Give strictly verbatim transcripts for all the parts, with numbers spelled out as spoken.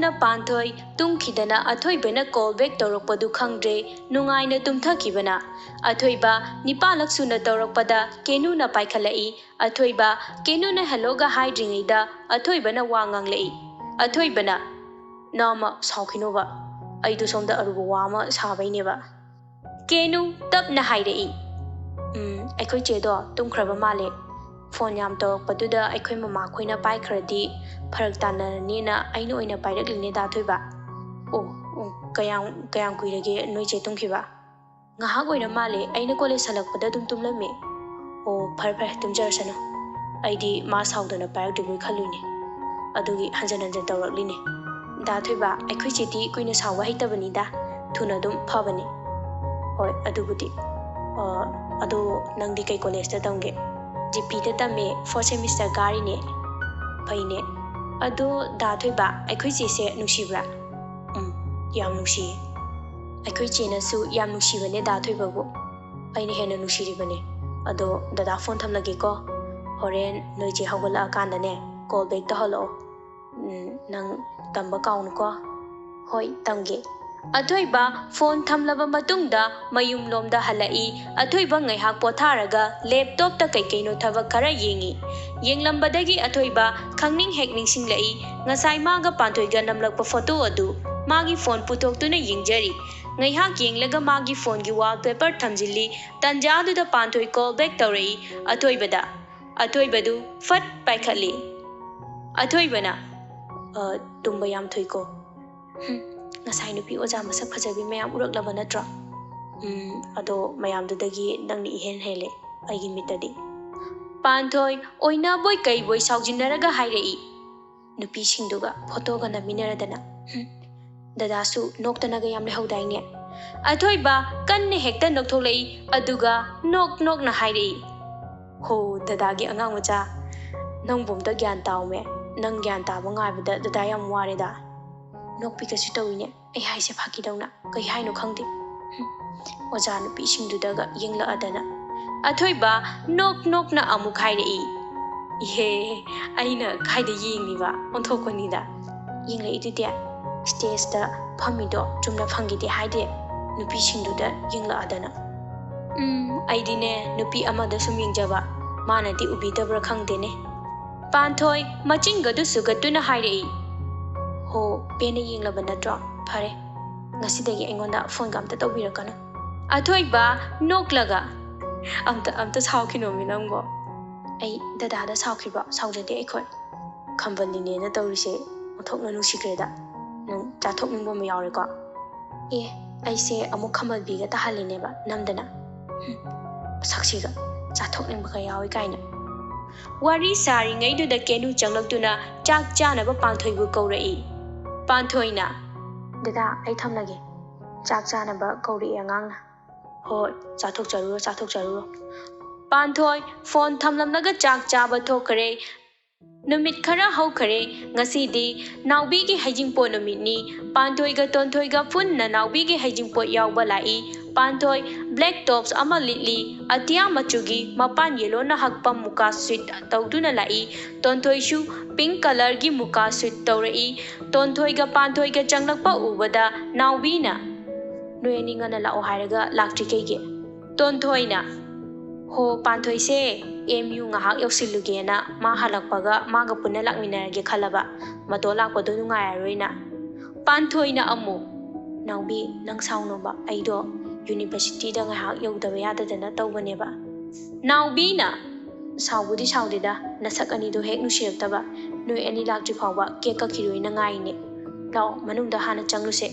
ꯅ ꯄꯥꯟꯊꯣꯏ ꯇꯨꯝꯈꯤꯗꯅ ꯑꯊꯣꯏꯕꯅ call back ꯇꯧꯔꯛꯄꯗꯨ ꯈꯪꯗ꯭ꯔꯦ, ꯅꯨꯡꯉꯥꯏꯅ ꯇꯨꯝꯊꯈꯤꯕꯅ꯫ ꯑꯊꯣꯏꯕ ꯅꯤꯄꯥꯂꯛ ꯁꯨꯅ ꯇꯧꯔꯛꯄꯗ ꯀꯦꯅꯨꯅ ꯄꯥꯏꯈꯠꯂꯛꯏ꯫ ꯑꯊꯣꯏꯕ ꯀꯦꯅꯨꯅ helloꯒ ꯍꯥꯏꯗ꯭ꯔꯤꯉꯩꯗ ꯑꯊꯣꯏꯕꯅ ꯋꯥ ꯉꯥꯡꯂꯛꯏ꯫ ꯑꯊꯣꯏꯕꯅ, "ꯅꯃ ꯁꯥꯎꯈꯤꯅꯣꯕ, ꯑꯩꯗꯣ ꯁꯣꯝꯗ ꯑꯔꯨꯕ ꯋꯥ ꯑꯃ ꯁꯥꯕꯩꯅꯦꯕ"꯫ ꯀꯦꯅꯨ ꯇꯞꯅ ꯍꯥꯏꯔꯛꯏ꯫ "ꯎꯝ, ꯑꯩꯈꯣꯏ ꯆꯦꯗꯣ ꯇꯨꯝꯈ꯭ꯔꯕ ꯃꯥꯜꯂꯦ꯫ Phone ꯌꯥꯝ ꯇꯧꯔꯛꯄꯗꯨꯗ ꯑꯩꯈꯣꯏ ꯃꯃꯥꯈꯣꯏꯅ ꯄꯥꯏꯈ꯭ꯔꯗꯤ ꯐꯔꯛ ꯇꯥꯅꯔꯅꯤꯅ ꯑꯩꯅ ꯑꯣꯏꯅ ꯄꯥꯏꯔꯛꯂꯤꯅꯦ ꯗꯥ ꯊꯣꯏꯕ"꯫ "ꯑꯣ, ꯑꯣ, ꯀꯌꯥꯝ, ꯀꯌꯥꯝ ꯀꯨꯏꯔꯒꯦ ꯅꯣꯏ ꯆꯦ ꯇꯨꯝꯈꯤꯕ"꯫ "ꯉꯥꯏꯍꯥꯛ ꯑꯣꯏꯔ ꯃꯥꯜꯂꯦ, ꯑꯩꯅ college ꯍꯜꯂꯛꯄꯗ ꯑꯗꯨꯝ ꯇꯨꯝꯂꯝꯃꯦ"꯫ "ꯑꯣ, ꯐꯔꯦ ꯐꯔꯦ, ꯇꯨꯝꯖꯔꯁꯅꯨ꯫ ꯑꯩꯗꯤ ꯃꯥ ꯁꯥꯎꯗꯅ ꯄꯥꯏꯔꯛꯇ꯭ꯔꯤꯕꯣꯏ ꯈꯜꯂꯨꯏꯅꯦ꯫ ꯑꯗꯨꯒꯤ ꯍꯟꯖꯟ ꯍꯟꯖꯟ ꯇꯧꯔꯛꯂꯤꯅꯦ"꯫ "ꯗꯥ ꯊꯣꯏꯕ, ꯑꯩꯈꯣꯏ ꯆꯦꯗꯤ ꯀꯨꯏꯅ ꯁꯥꯎꯕ ꯍꯩꯇꯕꯅꯤꯗ, ꯊꯨꯅ ꯑꯗꯨꯝ ꯐꯕꯅꯤ"꯫ "ꯍꯣꯏ, ꯑꯗꯨꯕꯨꯗꯤ꯫ ꯑ, ꯑꯗꯣ ꯅꯪꯗꯤ ꯀꯩ collegeꯇ ꯇꯝꯒꯦ"꯫ "GPꯗ ꯇꯝꯃꯦ, fourth semester ꯀꯥꯔꯤꯅꯦ"꯫ "ꯐꯩꯅꯦ꯫ ꯑꯗꯣ ꯗꯥ ꯊꯣꯏꯕ, ꯑꯩꯈꯣꯏ ꯆꯦꯁꯦ ꯅꯨꯡꯁꯤꯕ꯭ꯔꯥ"꯫ "ꯎꯝ, ꯌꯥꯝ ꯅꯨꯡꯁꯤꯌꯦ"꯫ "ꯑꯩꯈꯣꯏ ꯆꯦꯅꯁꯨ ꯌꯥꯝ ꯅꯨꯡꯁꯤꯕꯅꯦ ꯗꯥ ꯊꯣꯏꯕꯕꯨ"꯫ "ꯑꯩꯅ ꯍꯦꯟꯅ ꯅꯨꯡꯁꯤꯔꯤꯕꯅꯦ꯫ ꯑꯗꯣ ꯗꯗꯥ phone ꯊꯝꯂꯒꯦꯀꯣ꯫ ꯍꯣꯔꯦꯟ ꯅꯣꯏ ꯆꯦ ꯍꯧꯒꯠꯂꯛꯑꯀꯥꯟꯗꯅꯦ, call back ꯇꯧꯍꯜꯂꯛꯑꯣ꯫ ꯎꯝ, ꯅꯪ ꯇꯝꯕ ꯀꯥꯎꯅꯨꯀꯣ"꯫ "ꯍꯣꯏ, ꯇꯝꯒꯦ"꯫ ꯑꯊꯣꯏꯕ phone ꯊꯝꯂꯕ ꯃꯇꯨꯡꯗ ꯃꯌꯨꯝꯂꯣꯝꯗ ꯍꯜꯂꯛꯏ꯫ ꯑꯊꯣꯏꯕ ꯉꯥꯏꯍꯥꯛ ꯄꯣꯊꯥꯔꯒ laptopꯇ ꯀꯩꯀꯩꯅꯣ ꯊꯕꯛ ꯈꯔ ꯌꯦꯡꯉꯤ꯫ ꯌꯦꯡꯂꯝꯕꯗꯒꯤ ꯑꯊꯣꯏꯕ ꯈꯪꯅꯤꯡ ꯍꯦꯛ ꯅꯤꯡꯁꯤꯡꯂꯛꯏ, ꯉꯁꯥꯏ ꯃꯥꯒ ꯄꯥꯟꯊꯣꯏꯒ ꯅꯝꯂꯛꯄ photo ꯑꯗꯨ꯫ ꯃꯥꯒꯤ phone ꯄꯨꯊꯣꯛꯇꯨꯅ ꯌꯦꯡꯖꯔꯤ꯫ ꯉꯥꯏꯍꯥꯛ ꯌꯦꯡꯂꯒ ꯃꯥꯒꯤ phoneꯒꯤ wallpaper ꯊꯝꯖꯤꯜꯂꯤ꯫ ꯇꯟꯖꯥꯗꯨꯗ ꯄꯥꯟꯊꯣꯏ call back ꯇꯧꯔꯛꯏ꯫ ꯑꯊꯣꯏꯕꯗ꯫ ꯑꯊꯣꯏꯕꯗꯨ ꯐꯠ ꯄꯥꯏꯈꯠꯂꯤ꯫ ꯑꯊꯣꯏꯕꯅ, "ꯑ, ꯇꯨꯝꯕ ꯌꯥꯝ ꯊꯨꯏꯀꯣ"꯫ "ꯍꯨꯝ, ꯉꯁꯥꯏ ꯅꯨꯄꯤ ꯑꯣꯖꯥ ꯃꯁꯛ ꯐꯖꯕꯤ ꯃꯌꯥꯝ ꯎꯔꯛꯂꯕ ꯅꯠꯇ꯭ꯔꯣ?" "ꯎꯝ, ꯑꯗꯣ ꯃꯌꯥꯝꯗꯨꯗꯒꯤ ꯅꯪꯅ ꯏꯍꯦꯟ ꯍꯦꯜꯂꯦ ꯑꯩꯒꯤ ꯃꯤꯠꯇꯗꯤ"꯫ ꯄꯥꯟꯊꯣꯏ ꯑꯣꯏꯅꯕꯣꯏ ꯀꯩꯕꯣꯏ ꯁꯥꯎꯖꯤꯟꯅꯔꯒ ꯍꯥꯏꯔꯛꯏ꯫ "ꯅꯨꯄꯤꯁꯤꯡꯗꯨꯒ photoꯒ ꯅꯝꯃꯤꯟꯅꯔꯗꯅ꯫ ꯍꯨꯝ, ꯗꯗꯥꯁꯨ ꯅꯣꯛꯇꯅꯒ ꯌꯥꯝ ꯂꯩꯍꯧꯗꯥꯏꯅꯦ"꯫ ꯑꯊꯣꯏꯕ ꯀꯟꯅ ꯍꯦꯛꯇ ꯅꯣꯛꯊꯣꯛꯂꯛꯏ, ꯑꯗꯨꯒ ꯅꯣꯛ ꯅꯣꯛꯅ ꯍꯥꯏꯔꯛꯏ, "ꯍꯣ, ꯗꯗꯥꯒꯤ ꯑꯉꯥꯡ ꯃꯆꯥ, ꯅꯪꯕꯨ ꯑꯝꯇ ꯒ꯭ꯌꯥꯟ ꯇꯥꯎꯃꯦ꯫ ꯅꯪ ꯒ꯭ꯌꯥꯟ ꯇꯥꯕ ꯉꯥꯏꯕꯗ ꯗꯗꯥ ꯌꯥꯝ ꯋꯥꯔꯦꯗ"꯫ ꯅꯣꯛꯄꯤꯒꯁꯨ ꯇꯧꯏꯅꯦ꯫ ꯑꯩ ꯍꯥꯏꯁꯦ ꯐꯥꯒꯤꯗꯧꯅ ꯀꯩ ꯍꯥꯏꯅꯣ ꯈꯪꯗꯦ꯫ ꯍꯨꯝ, ꯑꯣꯖꯥ ꯅꯨꯄꯤꯁꯤꯡꯗꯨꯗꯒ ꯌꯦꯡꯂꯛꯑꯗꯅ꯫ ꯑꯊꯣꯏꯕ ꯅꯣꯛ ꯅꯣꯛꯅ ꯑꯃꯨꯛ ꯍꯥꯏꯔꯛꯏ, "ꯏꯍꯦ, ꯑꯩꯅ ꯀꯥꯏꯗ ꯌꯦꯡꯉꯤꯕ? ꯑꯣꯟꯊꯣꯛꯄꯅꯤꯗ"꯫ ꯌꯦꯡꯂꯛꯏꯗꯨꯗꯤ? ꯁ꯭ꯇꯦꯖꯇ ꯐꯝꯃꯤꯗꯣ ꯆꯨꯝꯅ ꯐꯝꯒꯦꯗꯤ ꯍꯥꯏꯗꯦ, ꯅꯨꯄꯤꯁꯤꯡꯗꯨꯗ ꯌꯦꯡꯂꯛꯑꯗꯅ꯫ ꯎꯝ, ꯑꯩꯗꯤꯅꯦ ꯅꯨꯄꯤ ꯑꯃꯗ ꯁꯨꯝ ꯌꯦꯡꯖꯕ, ꯃꯥꯅꯗꯤ ꯎꯕꯤꯗꯕ꯭ꯔꯥ ꯈꯪꯗꯦꯅꯦ꯫ ꯄꯥꯟꯊꯣꯏ ꯃꯆꯤꯟꯒꯗꯨ ꯁꯨꯒꯠꯇꯨꯅ ꯍꯥꯏꯔꯛꯏ꯫ ꯍꯣ, ꯄꯦꯟꯅ ꯌꯦꯡꯂꯕ ꯅꯠꯇ꯭ꯔꯣ? ꯐꯔꯦ, ꯉꯁꯤꯗꯒꯤ ꯑꯩꯉꯣꯟꯗ ꯐꯣꯟꯒ ꯑꯝꯇ ꯇꯧꯕꯤꯔꯛꯀꯅꯨ꯫ ꯑꯊꯣꯏꯕ ꯅꯣꯛꯂꯒ, ꯑꯝꯇ, ꯑꯝꯇ ꯁꯥꯎꯈꯤꯅꯣꯃꯤ ꯅꯪꯕꯣ꯫ ꯑꯩ ꯗꯗꯥꯗ ꯁꯥꯎꯈꯤꯕ ꯁꯥꯎꯖꯗꯦ ꯑꯩꯈꯣꯏ꯫ ꯈꯝꯕꯜꯂꯤꯅꯦꯅ ꯇꯧꯔꯤꯁꯦ ꯑꯣꯟꯊꯣꯛꯅ ꯅꯨꯡꯁꯤꯈ꯭ꯔꯦꯗ꯫ ꯅꯪ ꯆꯥꯊꯣꯛꯅꯤꯡꯕ ꯑꯃ ꯌꯥꯎꯔꯦꯀꯣ? ꯑꯦ, ꯑꯩꯁꯦ ꯑꯃꯨꯛ ꯈꯝꯕꯜꯕꯤꯒ ꯇꯥꯍꯜꯂꯤꯅꯦꯕ ꯅꯝꯗꯅ꯫ ꯍꯨꯝ, ꯁꯛꯁꯤꯒ ꯆꯥꯊꯣꯛꯅꯤꯡꯕꯒ ꯌꯥꯎꯏ ꯀꯥꯏꯅ꯫ ꯋꯥꯔꯤ ꯁꯥꯔꯤꯉꯩꯗꯨꯗ ꯀꯦꯅꯨ ꯆꯪꯂꯛꯇꯨꯅ ꯆꯥꯛ ꯆꯥꯅꯕ ꯄꯥꯟꯊꯣꯏꯕꯨ ꯀꯧꯔꯛꯏ꯫ ꯄꯥꯟꯊꯣꯏꯅ, "ꯗꯗꯥ, ꯑꯩ ꯊꯝꯂꯒꯦ꯫ ꯆꯥꯛ ꯆꯥꯅꯕ ꯀꯧꯔꯛꯑꯦ ꯑꯉꯥꯡꯅ꯫ ꯍꯣꯏ, ꯆꯥꯊꯣꯛꯆꯔꯨꯔꯣ, ꯆꯥꯊꯣꯛꯆꯔꯨꯔꯣ꯫" ꯄꯥꯟꯊꯣꯏ ꯐꯣꯟ ꯊꯝꯂꯝꯂꯒ ꯆꯥꯛ ꯆꯥꯕ ꯊꯣꯛꯈ꯭ꯔꯦ꯫ ꯅꯨꯃꯤꯠ ꯈꯔ ꯍꯧꯈꯔꯦ꯫ ꯉꯁꯤꯗꯤ ꯅꯥꯎꯕꯤꯒꯤ ꯍꯩꯖꯤꯡꯄꯣꯠ ꯅꯨꯃꯤꯠꯅꯤ꯫ ꯄꯥꯟꯊꯣꯏꯒ ꯇꯣꯟꯊꯣꯏꯒ ꯄꯨꯟꯅ ꯅꯥꯎꯕꯤꯒꯤ ꯍꯩꯖꯤꯡꯄꯣꯠ ꯌꯥꯎꯕ ꯂꯥꯛꯏ꯫ ꯄꯥꯟꯊꯣꯏ black tops ꯑꯃ ꯂꯤꯠꯂꯤ, ꯑꯇꯤꯌꯥ ꯃꯆꯨꯒꯤ ꯃꯄꯥꯟ ꯌꯦꯜꯂꯣꯅ ꯍꯛꯄ ꯃꯨꯀꯥ suit ꯇꯧꯗꯨꯅ ꯂꯥꯛꯏ꯫ ꯇꯣꯟꯊꯣꯏꯁꯨ pink colourꯒꯤ ꯃꯨꯀꯥ suit ꯇꯧꯔꯛꯏ꯫ ꯇꯣꯟꯊꯣꯏꯒ ꯄꯥꯟꯊꯣꯏꯒ ꯆꯪꯂꯛꯄ ꯎꯕꯗ ꯅꯥꯎꯕꯤꯅ, "ꯅꯣꯏ ꯑꯅꯤ ꯉꯟꯅ ꯂꯥꯛꯑꯣ ꯍꯥꯏꯔꯒ ꯂꯥꯛꯇ꯭ꯔꯤ ꯀꯩꯒꯤ?" ꯇꯣꯟꯊꯣꯏꯅ, "ꯍꯣ, ꯄꯥꯟꯊꯣꯏꯁꯦ ꯑꯦꯝ ꯌꯨ ꯉꯥꯏꯍꯥꯛ ꯌꯧꯁꯤꯜꯂꯨꯒꯦꯅ ꯃꯥ ꯍꯜꯂꯛꯄꯒ ꯃꯥꯒ ꯄꯨꯟꯅ ꯂꯥꯛꯃꯤꯟꯅꯔꯒꯦ ꯈꯜꯂꯕ꯫ ꯃꯇꯣꯟ ꯂꯥꯛꯄꯗꯣ ꯅꯨꯡꯉꯥꯏꯔꯔꯣꯏꯅ꯫" ꯄꯥꯟꯊꯣꯏꯅ ꯑꯃꯨꯛ, "ꯅꯥꯎꯕꯤ, ꯅꯪ ꯁꯥꯎꯅꯣꯕ, ꯑꯩꯗꯣ universityꯗ ꯉꯥꯏꯍꯥꯛ ꯌꯧꯗꯕ ꯌꯥꯗꯗꯅ ꯇꯧꯕꯅꯦꯕ꯫" ꯅꯥꯎꯕꯤꯅ, "ꯁꯥꯎꯕꯨꯗꯤ ꯁꯥꯎꯗꯦꯗ, ꯅꯁꯛ ꯑꯅꯤꯗꯣ ꯍꯦꯛ ꯅꯨꯡꯁꯤꯔꯛꯇꯕ꯫ ꯅꯣꯏ ꯑꯅꯤ ꯂꯥꯛꯇ꯭ꯔꯤ ꯐꯥꯎꯕ cake ꯀꯛꯈꯤꯔꯣꯏꯅ ꯉꯥꯏꯅꯦ꯫ ꯂꯥꯛꯑꯣ, ꯃꯅꯨꯡꯗ ꯍꯥꯟꯅ ꯆꯪꯂꯨꯁꯦ꯫"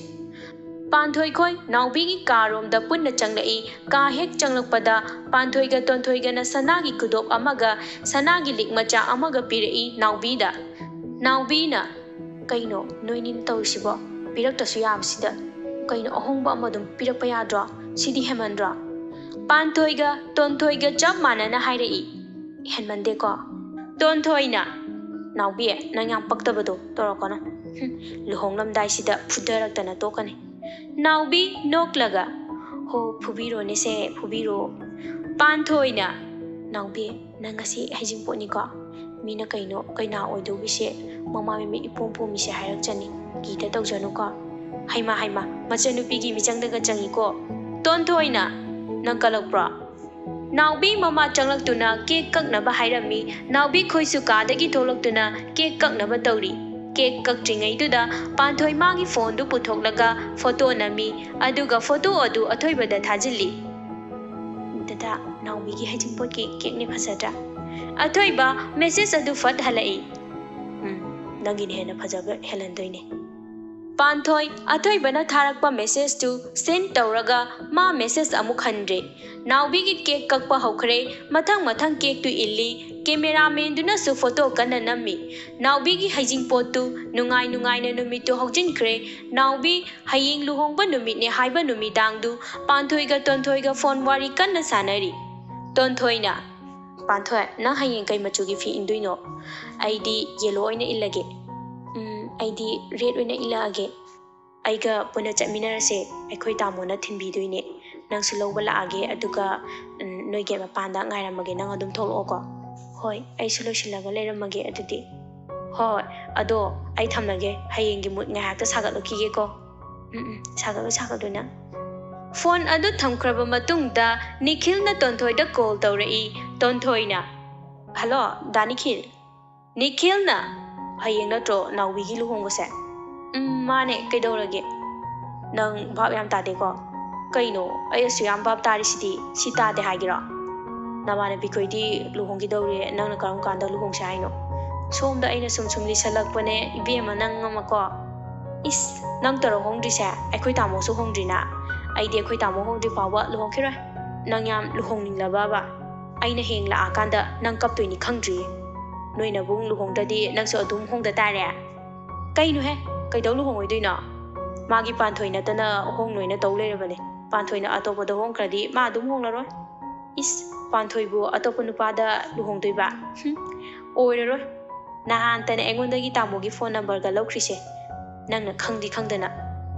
ꯄꯥꯟꯊꯣꯏꯈꯣꯏ ꯅꯥꯎꯕꯤꯒꯤ ꯀꯥꯔꯣꯝꯗ ꯄꯨꯟꯅ ꯆꯪꯂꯛꯏ꯫ ꯀꯥ ꯍꯦꯛ ꯆꯪꯂꯛꯄꯗ ꯄꯥꯟꯊꯣꯏꯒ ꯇꯣꯟꯊꯣꯏꯒꯅ ꯁꯅꯥꯒꯤ ꯈꯨꯗꯣꯞ ꯑꯃꯒ ꯁꯅꯥꯒꯤ ꯂꯤꯛ ꯃꯆꯥ ꯑꯃꯒ ꯄꯤꯔꯛꯏ ꯅꯥꯎꯕꯤꯗ꯫ ꯅꯥꯎꯕꯤꯅ, "ꯀꯩꯅꯣ ꯅꯣꯏꯅꯤꯅ ꯇꯧꯔꯤꯁꯤꯕꯣ? ꯄꯤꯔꯛꯇ꯭ꯔꯁꯨ ꯌꯥꯕꯁꯤꯗ꯫ ꯀꯩꯅꯣ ꯑꯍꯣꯡꯕ ꯑꯃ ꯑꯗꯨꯝ ꯄꯤꯔꯛꯄ ꯌꯥꯗ꯭ꯔꯣ? ꯁꯤꯗꯤ ꯍꯦꯟꯃꯟꯗ꯭ꯔꯣ?" ꯄꯥꯟꯊꯣꯏꯒ ꯇꯣꯟꯊꯣꯏꯒ ꯆꯞ ꯃꯥꯟꯅꯅ ꯍꯥꯏꯔꯛꯏ꯫ "ꯍꯦꯟꯃꯟꯗꯦꯀꯣ?" ꯇꯣꯟꯊꯣꯏꯅ, "ꯅꯥꯎꯕꯤ, ꯅꯪ ꯌꯥꯝ ꯄꯛꯇꯕꯗꯣ ꯇꯧꯔꯛꯀꯅꯨ꯫ ꯍꯨꯝ, ꯂꯨꯍꯣꯡꯂꯝꯗꯥꯏꯁꯤꯗ ꯐꯨꯗꯔꯛꯇꯅ ꯇꯣꯛꯀꯅꯤ꯫" ꯅꯥꯎꯕꯤ ꯅꯣꯛꯂꯒ, "ꯍꯣ, ꯐꯨꯕꯤꯔꯣꯅꯦꯁꯦ, ꯐꯨꯕꯤꯔꯣ꯫" ꯄꯥꯟꯊꯣꯏꯅ, "ꯅꯥꯎꯕꯤ, ꯅꯪ ꯉꯁꯤ ꯍꯩꯖꯤꯡꯄꯣꯠꯅꯤꯀꯣ? ꯃꯤꯅ ꯀꯩꯅꯣ ꯀꯩꯅꯥ ꯑꯣꯏꯗꯧꯕꯤꯁꯦ ꯃꯃꯥ ꯃꯃꯤꯠ ꯏꯄꯣꯝ ꯄꯣꯝꯃꯤꯁꯦ ꯍꯥꯏꯔꯛꯆꯅꯤ꯫ ꯀꯤꯗ ꯇꯧꯖꯅꯨꯀꯣ꯫ ꯍꯩꯃꯥ ꯍꯩꯃꯥ, ꯃꯆꯟꯅꯨꯄꯤꯒꯤ ꯃꯤꯆꯪꯗꯒ ꯆꯪꯉꯤꯀꯣ꯫ ꯇꯣꯟꯊꯣꯏꯅ, "ꯅꯪ ꯀꯜꯂꯛꯄ꯭ꯔꯣ?" ꯅꯥꯎꯕꯤ ꯃꯃꯥ ꯆꯪꯂꯛꯇꯨꯅ ꯀꯦꯛ ꯀꯛꯅꯕ ꯍꯥꯏꯔꯝꯃꯤ꯫ ꯅꯥꯎꯕꯤ ꯈꯣꯏꯁꯨ ꯀꯥꯗꯒꯤ ꯊꯣꯛꯂꯛꯇꯨꯅ ꯀꯦꯛ ꯀꯛꯅꯕ ꯇꯧꯔꯤ꯫ ꯀꯦꯛ ꯀꯛꯇ꯭ꯔꯤꯉꯩꯗꯨꯗ ꯄꯥꯟꯊꯣꯏ ꯃꯥꯒꯤ ꯐꯣꯟꯗꯨ ꯄꯨꯊꯣꯛꯂꯒ ꯐꯣꯇꯣ ꯅꯝꯃꯤ꯫ ꯑꯗꯨꯒ ꯐꯣꯇꯣ ꯑꯗꯨ ꯑꯊꯣꯏꯕꯗ ꯊꯥꯖꯤꯜꯂꯤ꯫ "ꯗꯗꯥ, ꯅꯥꯎꯕꯤꯒꯤ ꯍꯩꯖꯤꯡꯄꯣꯠꯀꯤ ꯀꯦꯛꯅꯦ, ꯐꯖꯗ꯭ꯔꯥ?" ꯑꯊꯣꯏꯕ ꯃꯦꯁꯦꯖ ꯑꯗꯨ ꯐꯠ ꯍꯜꯂꯛꯏ꯫ "ꯎꯝ, ꯅꯪꯒꯤꯅ ꯍꯦꯟꯅ ꯐꯖꯕ ꯍꯦꯜꯍꯟꯗꯣꯏꯅꯦ꯫" ꯄꯥꯟꯊꯣꯏ ꯑꯊꯣꯏꯕꯅ ꯊꯥꯔꯛꯄ ꯃꯦꯁꯦꯖꯇꯨ ꯁꯦꯟ ꯇꯧꯔꯒ ꯃꯥ ꯃꯦꯁꯦꯖ ꯑꯃꯨꯛ ꯍꯟꯗ꯭ꯔꯦ꯫ ꯅꯥꯎꯕꯤꯒꯤ ꯀꯦꯛ ꯀꯛꯄ ꯍꯧꯈ꯭ꯔꯦ꯫ ꯃꯊꯪ ꯃꯊꯪ ꯀꯦꯛꯇꯨ ꯏꯜꯂꯤ꯫ ꯀꯦꯃꯦꯔꯥꯃꯦꯟꯗꯨꯅꯁꯨ ꯐꯣꯇꯣ ꯀꯟꯅ ꯅꯝꯃꯤ꯫ ꯅꯥꯎꯕꯤꯒꯤ ꯍꯩꯖꯤꯡꯄꯣꯠꯇꯨ ꯅꯨꯡꯉꯥꯏ ꯅꯨꯡꯉꯥꯏꯅ ꯅꯨꯃꯤꯠꯇꯨ ꯍꯧꯖꯤꯟꯈ꯭ꯔꯦ꯫ ꯅꯥꯎꯕꯤ ꯍꯌꯦꯡ ꯂꯨꯍꯣꯡꯕ ꯅꯨꯃꯤꯠꯅꯦ ꯍꯥꯏꯕ ꯅꯨꯃꯤꯗꯥꯡꯗꯨ ꯄꯥꯟꯊꯣꯏꯒ ꯇꯣꯟꯊꯣꯏꯒ ꯐꯣꯟ ꯋꯥꯔꯤ ꯀꯟꯅ ꯁꯥꯟꯅꯔꯤ꯫ ꯇꯣꯟꯊꯣꯏꯅ, "ꯄꯥꯟꯊꯣꯏ, ꯅꯪ ꯍꯌꯦꯡ ꯀꯩ ꯃꯆꯨꯒꯤ ꯐꯤ ꯏꯟꯗꯣꯏꯅꯣ?" "ꯑꯩꯗꯤ ꯌꯦꯂꯣ ꯑꯣꯏꯅ ꯏꯜꯂꯒꯦ꯫" "ꯎꯝ, ꯑꯩꯗꯤ ꯔꯦꯗ ꯑꯣꯏꯅ ꯏꯜꯂꯛꯑꯒꯦ꯫" "ꯑꯩꯒ ꯄꯨꯟꯅ ꯆꯠꯃꯤꯟꯅꯔꯁꯦ꯫ ꯑꯩꯈꯣꯏ ꯇꯥꯃꯣꯅ ꯊꯤꯟꯕꯤꯗꯣꯏꯅꯦ꯫ ꯅꯪꯁꯨ ꯂꯧꯕ ꯂꯥꯛꯑꯒꯦ, ꯑꯗꯨꯒ, ꯎꯝ, ꯅꯣꯏ ꯒꯦꯠ ꯃꯄꯥꯟꯗ ꯉꯥꯏꯔꯝꯃꯒꯦ꯫ ꯅꯪ ꯑꯗꯨꯝ ꯊꯣꯛꯂꯛꯑꯣꯀꯣ꯫" "ꯍꯣꯏ, ꯑꯩꯁꯨ ꯂꯣꯏꯁꯤꯜꯂꯒ ꯂꯩꯔꯝꯃꯒꯦ ꯑꯗꯨꯗꯤ꯫" "ꯍꯣꯏ, ꯍꯣꯏ꯫ ꯑꯗꯣ ꯑꯩ ꯊꯝꯂꯒꯦ꯫ ꯍꯌꯦꯡꯒꯤ ꯃꯨꯠ ꯉꯥꯏꯍꯥꯛꯇ ꯁꯥꯒꯠꯂꯛꯈꯤꯒꯦꯀꯣ꯫" "ꯎꯝ, ꯎꯝ, ꯁꯥꯒꯠꯂꯨ, ꯁꯥꯒꯠꯂꯨ ꯅꯪ꯫" ꯐꯣꯟ ꯑꯗꯨ ꯊꯝꯈ꯭ꯔꯕ ꯃꯇꯨꯡꯗ ꯅꯤꯈꯤꯜꯅ ꯇꯣꯟꯊꯣꯏꯗ ꯀꯣꯜ ꯇꯧꯔꯛꯏ꯫ ꯇꯣꯟꯊꯣꯏꯅ, "ꯍꯜꯂꯣ, ꯗꯥ ꯅꯤꯈꯤꯜ꯫" ꯅꯤꯈꯤꯜꯅ, "ꯍꯌꯦꯡ ꯅꯠꯇ꯭ꯔꯣ ꯅꯥꯎꯕꯤꯒꯤ ꯂꯨꯍꯣꯡꯕꯁꯦ?" "ꯎꯝ, ꯃꯥꯅꯦ, ꯀꯩꯗꯧꯔꯒꯦ?" "ꯅꯪ ꯚꯥꯞ ꯌꯥꯝ ꯇꯥꯗꯦꯀꯣ꯫" "ꯀꯩꯅꯣ? ꯑꯩ ꯑꯁꯨꯛ ꯌꯥꯝ ꯚꯥꯞ ꯇꯥꯔꯤꯁꯤꯗꯤ, ꯁꯤ ꯇꯥꯗꯦ ꯍꯥꯏꯒꯦꯔꯣ? ꯅꯃꯥꯟꯅꯕꯤꯈꯣꯏꯗꯤ ꯂꯨꯍꯣꯡꯈꯤꯗꯧꯔꯦ, ꯅꯪꯅ ꯀꯔꯝ ꯀꯥꯟꯗ ꯂꯨꯍꯣꯡꯁꯦ ꯍꯥꯏꯅꯣ?" "ꯁꯣꯝꯗ ꯑꯩꯅ ꯁꯨꯝ ꯁꯨꯝ ꯂꯤꯁꯜꯂꯛꯄꯅꯦ, ꯏꯕꯦꯝꯃ, ꯅꯪ ꯑꯃꯀꯣ꯫" "ꯏꯁ, ꯅꯪ ꯇꯧꯔ ꯍꯣꯡꯗ꯭ꯔꯤꯁꯦ? ꯑꯩꯈꯣꯏ ꯇꯥꯃꯣꯁꯨ ꯍꯣꯡꯗ꯭ꯔꯤꯅ?" "ꯑꯩꯗꯤ ꯑꯩꯈꯣꯏ ꯇꯥꯃꯣ ꯍꯣꯡꯗ꯭ꯔꯤ ꯐꯥꯎꯕ ꯂꯨꯍꯣꯡꯈꯤꯔꯣꯏ꯫" "ꯅꯪ ꯌꯥꯝ ꯂꯨꯍꯣꯡꯅꯤꯡꯂꯕꯕ?" "ꯑꯩꯅ ꯍꯌꯦꯡ ꯂꯥꯛꯑꯀꯥꯟꯗ ꯅꯪ ꯀꯞꯇꯣꯏꯅꯤ, ꯈꯪꯗ꯭ꯔꯤꯌꯦ?" "ꯅꯣꯏ ꯅꯕꯨꯡ ꯂꯨꯍꯣꯡꯗ꯭ꯔꯗꯤ ꯅꯪꯁꯨ ꯑꯗꯨꯝ ꯍꯣꯡꯗ ꯇꯥꯔꯦ?" "ꯀꯩꯅꯣꯍꯦ, ꯀꯩꯗꯧ ꯂꯨꯍꯣꯡꯉꯣꯏꯗꯣꯏꯅꯣ? ꯃꯥꯒꯤ ꯄꯥꯟꯊꯣꯏ ꯅꯠꯇꯅ ꯍꯣꯡꯂꯣꯏꯅ ꯇꯧ ꯂꯩꯔꯕꯅꯦ꯫ ꯄꯥꯟꯊꯣꯏꯅ ꯑꯇꯣꯞꯄꯗ ꯍꯣꯡꯈ꯭ꯔꯗꯤ ꯃꯥ ꯑꯗꯨꯝ ꯍꯣꯡꯂꯔꯣꯏ꯫" "ꯏꯁ, ꯄꯥꯟꯊꯣꯏꯕꯨ ꯑꯇꯣꯞꯄ ꯅꯨꯄꯥꯗ ꯂꯨꯍꯣꯡꯗꯣꯏꯕ? ꯍꯨꯝ, ꯑꯣꯏꯔꯔꯣꯏ꯫ ꯅꯍꯥꯟꯇꯅꯦ ꯑꯩꯉꯣꯟꯗꯒꯤ ꯇꯥꯃꯣꯒꯤ ꯐꯣꯟ ꯅꯝꯕꯔꯒ ꯂꯧꯈ꯭ꯔꯤꯁꯦ, ꯅꯪꯅ ꯈꯪꯗꯤ ꯈꯪꯗꯅ꯫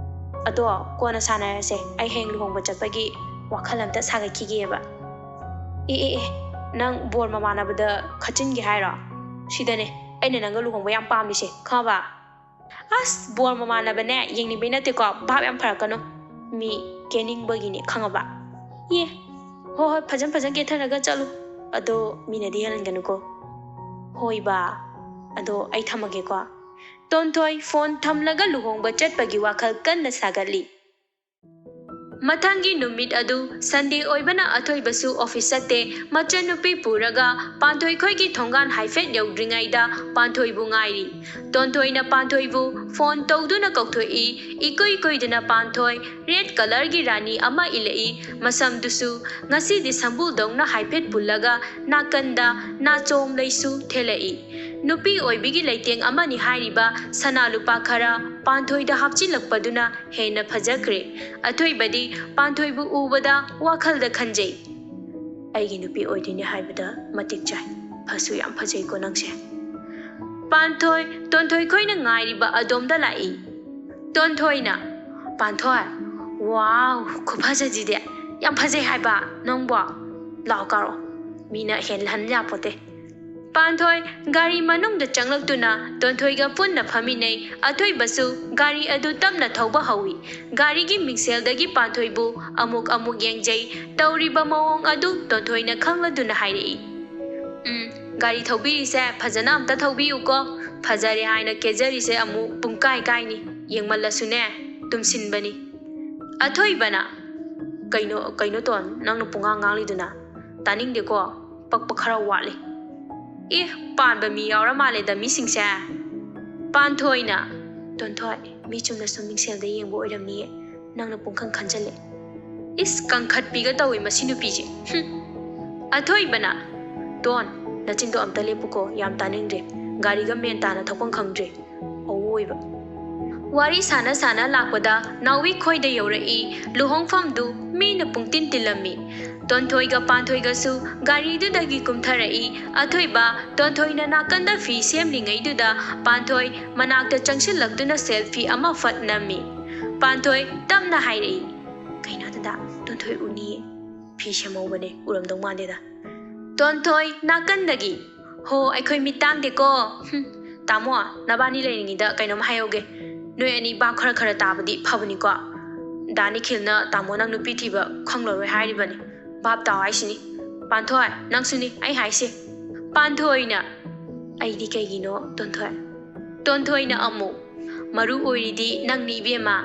ꯑꯗꯣ ꯀꯣꯟꯅ ꯁꯥꯟꯅꯔꯁꯦ, ꯑꯩ ꯍꯌꯦꯡ ꯂꯨꯍꯣꯡꯕ ꯆꯠꯄꯒꯤ ꯋꯥꯈꯜ ꯑꯝꯇ ꯁꯥꯒꯠꯈꯤꯒꯦꯕ꯫" "ꯑꯦ, ꯑꯦ, ꯑꯦ, ꯅꯪ ꯕꯣꯔ ꯃꯃꯥꯟꯅꯕꯗ ꯈꯠꯆꯤꯟꯒꯦ ꯍꯥꯏꯔꯣ?" ꯁꯤꯗꯅꯦ ꯑꯩꯅ ꯅꯪꯒ ꯂꯨꯍꯣꯡꯕ ꯌꯥꯝ ꯄꯥꯝꯃꯤꯁꯦ, ꯈꯪꯉꯕ? ꯑꯁ, ꯕꯣꯔ ꯃꯃꯥꯟꯅꯕꯅꯦ, ꯌꯦꯡꯅꯤꯡꯕꯩ ꯅꯠꯇꯦꯀꯣ, ꯚꯥꯞ ꯌꯥꯝ ꯐꯔꯛꯀꯅꯨ꯫ ꯃꯤ ꯀꯦꯅꯤꯡꯕꯒꯤꯅꯦ, ꯈꯪꯉꯕ? ꯌꯦ꯫ ꯍꯣꯏ ꯍꯣꯏ, ꯐꯖꯟ ꯐꯖꯟ ꯀꯦꯊꯔꯒ ꯆꯠꯂꯨ꯫ ꯑꯗꯣ ꯃꯤꯅꯗꯤ ꯍꯦꯜꯍꯟꯒꯅꯨꯀꯣ꯫ ꯍꯣꯏꯕ꯫ ꯑꯗꯣ ꯑꯩ ꯊꯝꯃꯒꯦꯀꯣ꯫ ꯇꯣꯟꯊꯣꯏ ꯐꯣꯟ ꯊꯝꯂꯒ ꯂꯨꯍꯣꯡꯕ ꯆꯠꯄꯒꯤ ꯋꯥꯈꯜ ꯀꯟꯅ ꯁꯥꯒꯠꯂꯤ꯫ ꯃꯊꯪꯒꯤ ꯅꯨꯃꯤꯠ ꯑꯗꯨ ꯁꯟꯗꯦ ꯑꯣꯏꯕꯅ ꯑꯊꯣꯏꯕꯁꯨ ꯑꯣꯐꯤꯁ ꯆꯠꯇꯦ꯫ ꯃꯆꯟꯅꯨꯄꯤ ꯄꯨꯔꯒ ꯄꯥꯟꯊꯣꯏ ꯈꯣꯏꯒꯤ ꯊꯣꯡꯒꯥꯟ ꯍꯥꯏꯐꯦꯠ ꯌꯧꯗ꯭ꯔꯤꯉꯩꯗ ꯄꯥꯟꯊꯣꯏꯕꯨ ꯉꯥꯏꯔꯤ꯫ ꯇꯣꯟꯊꯣꯏꯅ ꯄꯥꯟꯊꯣꯏꯕꯨ ꯐꯣꯟ ꯇꯧꯗꯨꯅ ꯀꯧꯊꯣꯛꯏ꯫ ꯏꯀꯨꯏ ꯀꯨꯏꯗꯅ ꯄꯥꯟꯊꯣꯏ ꯔꯦꯗ ꯀꯂꯔꯒꯤ ꯔꯥꯅꯤ ꯑꯃ ꯏꯜꯂꯛꯏ꯫ ꯃꯁꯝꯗꯨꯁꯨ ꯉꯁꯤꯗꯤ ꯁꯝꯕꯨꯜꯗꯧꯅ ꯍꯥꯏꯐꯦꯠ ꯄꯨꯜꯂꯒ ꯅꯥꯀꯟꯗ ꯅꯥꯆꯣꯝ ꯂꯩꯁꯨ ꯊꯦꯜꯂꯛꯏ꯫ ꯅꯨꯄꯤ ꯑꯣꯏꯕꯤꯒꯤ ꯂꯩꯇꯦꯡ ꯑꯃꯅꯤ ꯍꯥꯏꯔꯤꯕ ꯁꯅꯥ ꯂꯨꯄꯥ ꯈꯔ ꯄꯥꯟꯊꯣꯏꯗ ꯍꯥꯞꯆꯤꯜꯂꯛꯄꯗꯨꯅ ꯍꯦꯟꯅ ꯐꯖꯈ꯭ꯔꯦ꯫ ꯑꯊꯣꯏꯕꯗꯤ ꯄꯥꯟꯊꯣꯏꯕꯨ ꯎꯕꯗ ꯋꯥꯈꯜꯗ ꯈꯟꯖꯩ, "ꯑꯩꯒꯤ ꯅꯨꯄꯤ ꯑꯣꯏꯗꯣꯏꯅꯦ ꯍꯥꯏꯕꯗ ꯃꯇꯤꯛ ꯆꯥꯏ꯫ ꯐꯁꯨ ꯌꯥꯝ ꯐꯖꯩꯀꯣ ꯅꯪꯁꯦ꯫" ꯄꯥꯟꯊꯣꯏ, ꯇꯣꯟꯊꯣꯏ ꯈꯣꯏꯅ ꯉꯥꯏꯔꯤꯕ ꯑꯗꯣꯝꯗ ꯂꯥꯛꯏ꯫ ꯇꯣꯟꯊꯣꯏꯅ, "ꯄꯥꯟꯊꯣꯏ, ꯋꯥꯎ, ꯈꯨꯐꯖꯁꯤꯗꯤ! ꯌꯥꯝ ꯐꯖꯩ ꯍꯥꯏꯕ ꯅꯪꯕꯣ꯫ ꯂꯥꯎ ꯀꯥꯔꯣ, ꯃꯤꯅ ꯍꯦꯜꯍꯟ ꯌꯥꯄꯣꯠꯇꯦ꯫" ꯄꯥꯟꯊꯣꯏ ꯒꯥꯔꯤ ꯃꯅꯨꯡꯗ ꯆꯪꯂꯛꯇꯨꯅ ꯇꯣꯟꯊꯣꯏꯒ ꯄꯨꯟꯅ ꯐꯝꯃꯤꯟꯅꯩ꯫ ꯑꯊꯣꯏꯕꯁꯨ ꯒꯥꯔꯤ ꯑꯗꯨ ꯇꯞꯅ ꯊꯧꯕ ꯍꯧꯏ꯫ ꯒꯥꯔꯤꯒꯤ ꯃꯤꯡꯁꯦꯜꯗꯒꯤ ꯄꯥꯟꯊꯣꯏꯕꯨ ꯑꯃꯨꯛ ꯑꯃꯨꯛ ꯌꯦꯡꯖꯩ꯫ ꯇꯧꯔꯤꯕ ꯃꯑꯣꯡ ꯑꯗꯨ ꯇꯣꯟꯊꯣꯏꯅ ꯈꯪꯂꯗꯨꯅ ꯍꯥꯏꯔꯛꯏ, "ꯎꯝ, ꯒꯥꯔꯤ ꯊꯧꯕꯤꯔꯤꯁꯦ ꯐꯖꯅ ꯑꯝꯇ ꯊꯧꯕꯤꯌꯨꯀꯣ꯫ ꯐꯖꯔꯦ ꯍꯥꯏꯅ ꯀꯦꯖꯔꯤꯁꯦ ꯑꯃꯨꯛ ꯄꯨꯡꯀꯥꯏ ꯀꯥꯏꯅꯤ꯫ ꯌꯦꯡꯃꯜꯂꯁꯨꯅꯦ, ꯇꯨꯝꯁꯤꯟꯕꯅꯤ꯫" ꯑꯊꯣꯏꯕꯅ, "ꯀꯩꯅꯣ, ꯀꯩꯅꯣ ꯇꯣꯟ, ꯅꯪꯅ ꯄꯨꯡꯉꯥꯡ ꯉꯥꯡꯂꯤꯗꯨꯅ? ꯇꯥꯅꯤꯡꯗꯦꯀꯣ, ꯄꯛꯄ ꯈꯔ ꯋꯥꯠꯂꯤ꯫" ꯑꯦ, ꯄꯥꯟꯕ ꯃꯤ ꯌꯥꯎꯔ ꯃꯥꯜꯂꯦꯗ ꯃꯤꯁꯤꯡꯁꯦ꯫ ꯄꯥꯟꯊꯣꯏꯅ, "ꯇꯣꯟꯊꯣꯏ, ꯃꯤ ꯆꯨꯝꯅ ꯁꯨꯝ ꯃꯤꯡꯁꯦꯜꯗ ꯌꯦꯡꯕ ꯑꯣꯏꯔꯝꯅꯤꯌꯦ, ꯅꯪꯅ ꯄꯨꯡꯈꯪ ꯈꯟꯖꯜꯂꯦ꯫" ꯏꯁ, ꯀꯪꯈꯠꯄꯤꯒ ꯇꯧꯏ ꯃꯁꯤ ꯅꯨꯄꯤꯁꯦ꯫ ꯍꯨꯝ꯫ ꯑꯊꯣꯏꯕꯅ, "ꯇꯣꯟ, ꯅꯆꯤꯟꯗꯣ ꯑꯝꯇ ꯂꯦꯞꯄꯨꯀꯣ, ꯌꯥꯝ ꯇꯥꯅꯤꯡꯗ꯭ꯔꯦ꯫ ꯒꯥꯔꯤꯒ ꯃꯦꯟ ꯇꯥꯅ ꯊꯧꯐꯝ ꯈꯪꯗ꯭ꯔꯦ꯫ ꯑꯋꯣꯏꯕ꯫" ꯋꯥꯔꯤ ꯁꯥꯟꯅ ꯁꯥꯟꯅ ꯂꯥꯛꯄꯗ ꯅꯥꯎꯕꯤ ꯈꯣꯏꯗ ꯌꯧꯔꯛꯏ꯫ ꯂꯨꯍꯣꯡꯐꯝꯗꯨ ꯃꯤꯅ ꯄꯨꯡꯇꯤꯟ ꯇꯤꯜꯂꯝꯃꯤ꯫ ꯇꯣꯟꯊꯣꯏꯒ ꯄꯥꯟꯊꯣꯏꯒꯁꯨ ꯒꯥꯔꯤꯗꯨꯗꯒꯤ ꯀꯨꯝꯊꯔꯛꯏ꯫ ꯑꯊꯣꯏꯕ, ꯇꯣꯟꯊꯣꯏꯅ ꯅꯥꯀꯟꯗ ꯐꯤ ꯁꯦꯝꯂꯤꯉꯩꯗꯨꯗ ꯄꯥꯟꯊꯣꯏ ꯃꯅꯥꯛꯇ ꯆꯪꯁꯤꯜꯂꯛꯇꯨꯅ ꯁꯦꯜꯐꯤ ꯑꯃ ꯐꯠ ꯅꯝꯃꯤ꯫ ꯄꯥꯟꯊꯣꯏ ꯇꯞꯅ ꯍꯥꯏꯔꯛꯏ, "ꯀꯩꯅꯣ ꯗꯗꯥ, ꯇꯣꯟꯊꯣꯏ ꯎꯅꯤꯌꯦ꯫ ꯐꯤ ꯁꯦꯝꯍꯧꯕꯅꯦ, ꯎꯔꯝꯗꯧ ꯃꯥꯟꯗꯦꯗ꯫" ꯇꯣꯟꯊꯣꯏ ꯅꯥꯀꯟꯗꯒꯤ, ꯍꯣ, ꯑꯩꯈꯣꯏ ꯃꯤꯠ ꯇꯥꯡꯗꯦꯀꯣ꯫ ꯍꯨꯝ, ꯇꯥꯃꯣ, ꯅꯕꯥꯅꯤ ꯂꯩꯔꯤꯉꯩꯗ ꯀꯩꯅꯣꯝ ꯍꯥꯏꯍꯧꯒꯦ꯫ ꯅꯣꯏ ꯑꯅꯤ ꯚꯥꯞ ꯈꯔ ꯈꯔ ꯇꯥꯕꯗꯤ ꯐꯕꯅꯤꯀꯣ꯫ ꯗꯥ ꯅꯤꯈꯤꯜꯅ ꯇꯥꯃꯣ ꯅꯪ ꯅꯨꯄꯤ ꯊꯤꯕ ꯈꯪꯂꯔꯣꯏ ꯍꯥꯏꯔꯤꯕꯅꯤ꯫ ꯚꯥꯞ ꯇꯥꯎ ꯍꯥꯏꯁꯤꯅꯤ꯫ ꯄꯥꯟꯊꯣꯏ, ꯅꯪꯁꯨꯅꯤ ꯑꯩ ꯍꯥꯏꯁꯦ꯫ ꯄꯥꯟꯊꯣꯏꯅ, "ꯑꯩꯗꯤ ꯀꯩꯒꯤꯅꯣ, ꯇꯣꯟꯊꯣꯏ?" ꯇꯣꯟꯊꯣꯏꯅ ꯑꯃꯨꯛ, "ꯃꯔꯨ ꯑꯣꯏꯔꯤꯗꯤ ꯅꯪꯅꯤ ꯏꯕꯦꯝꯃ꯫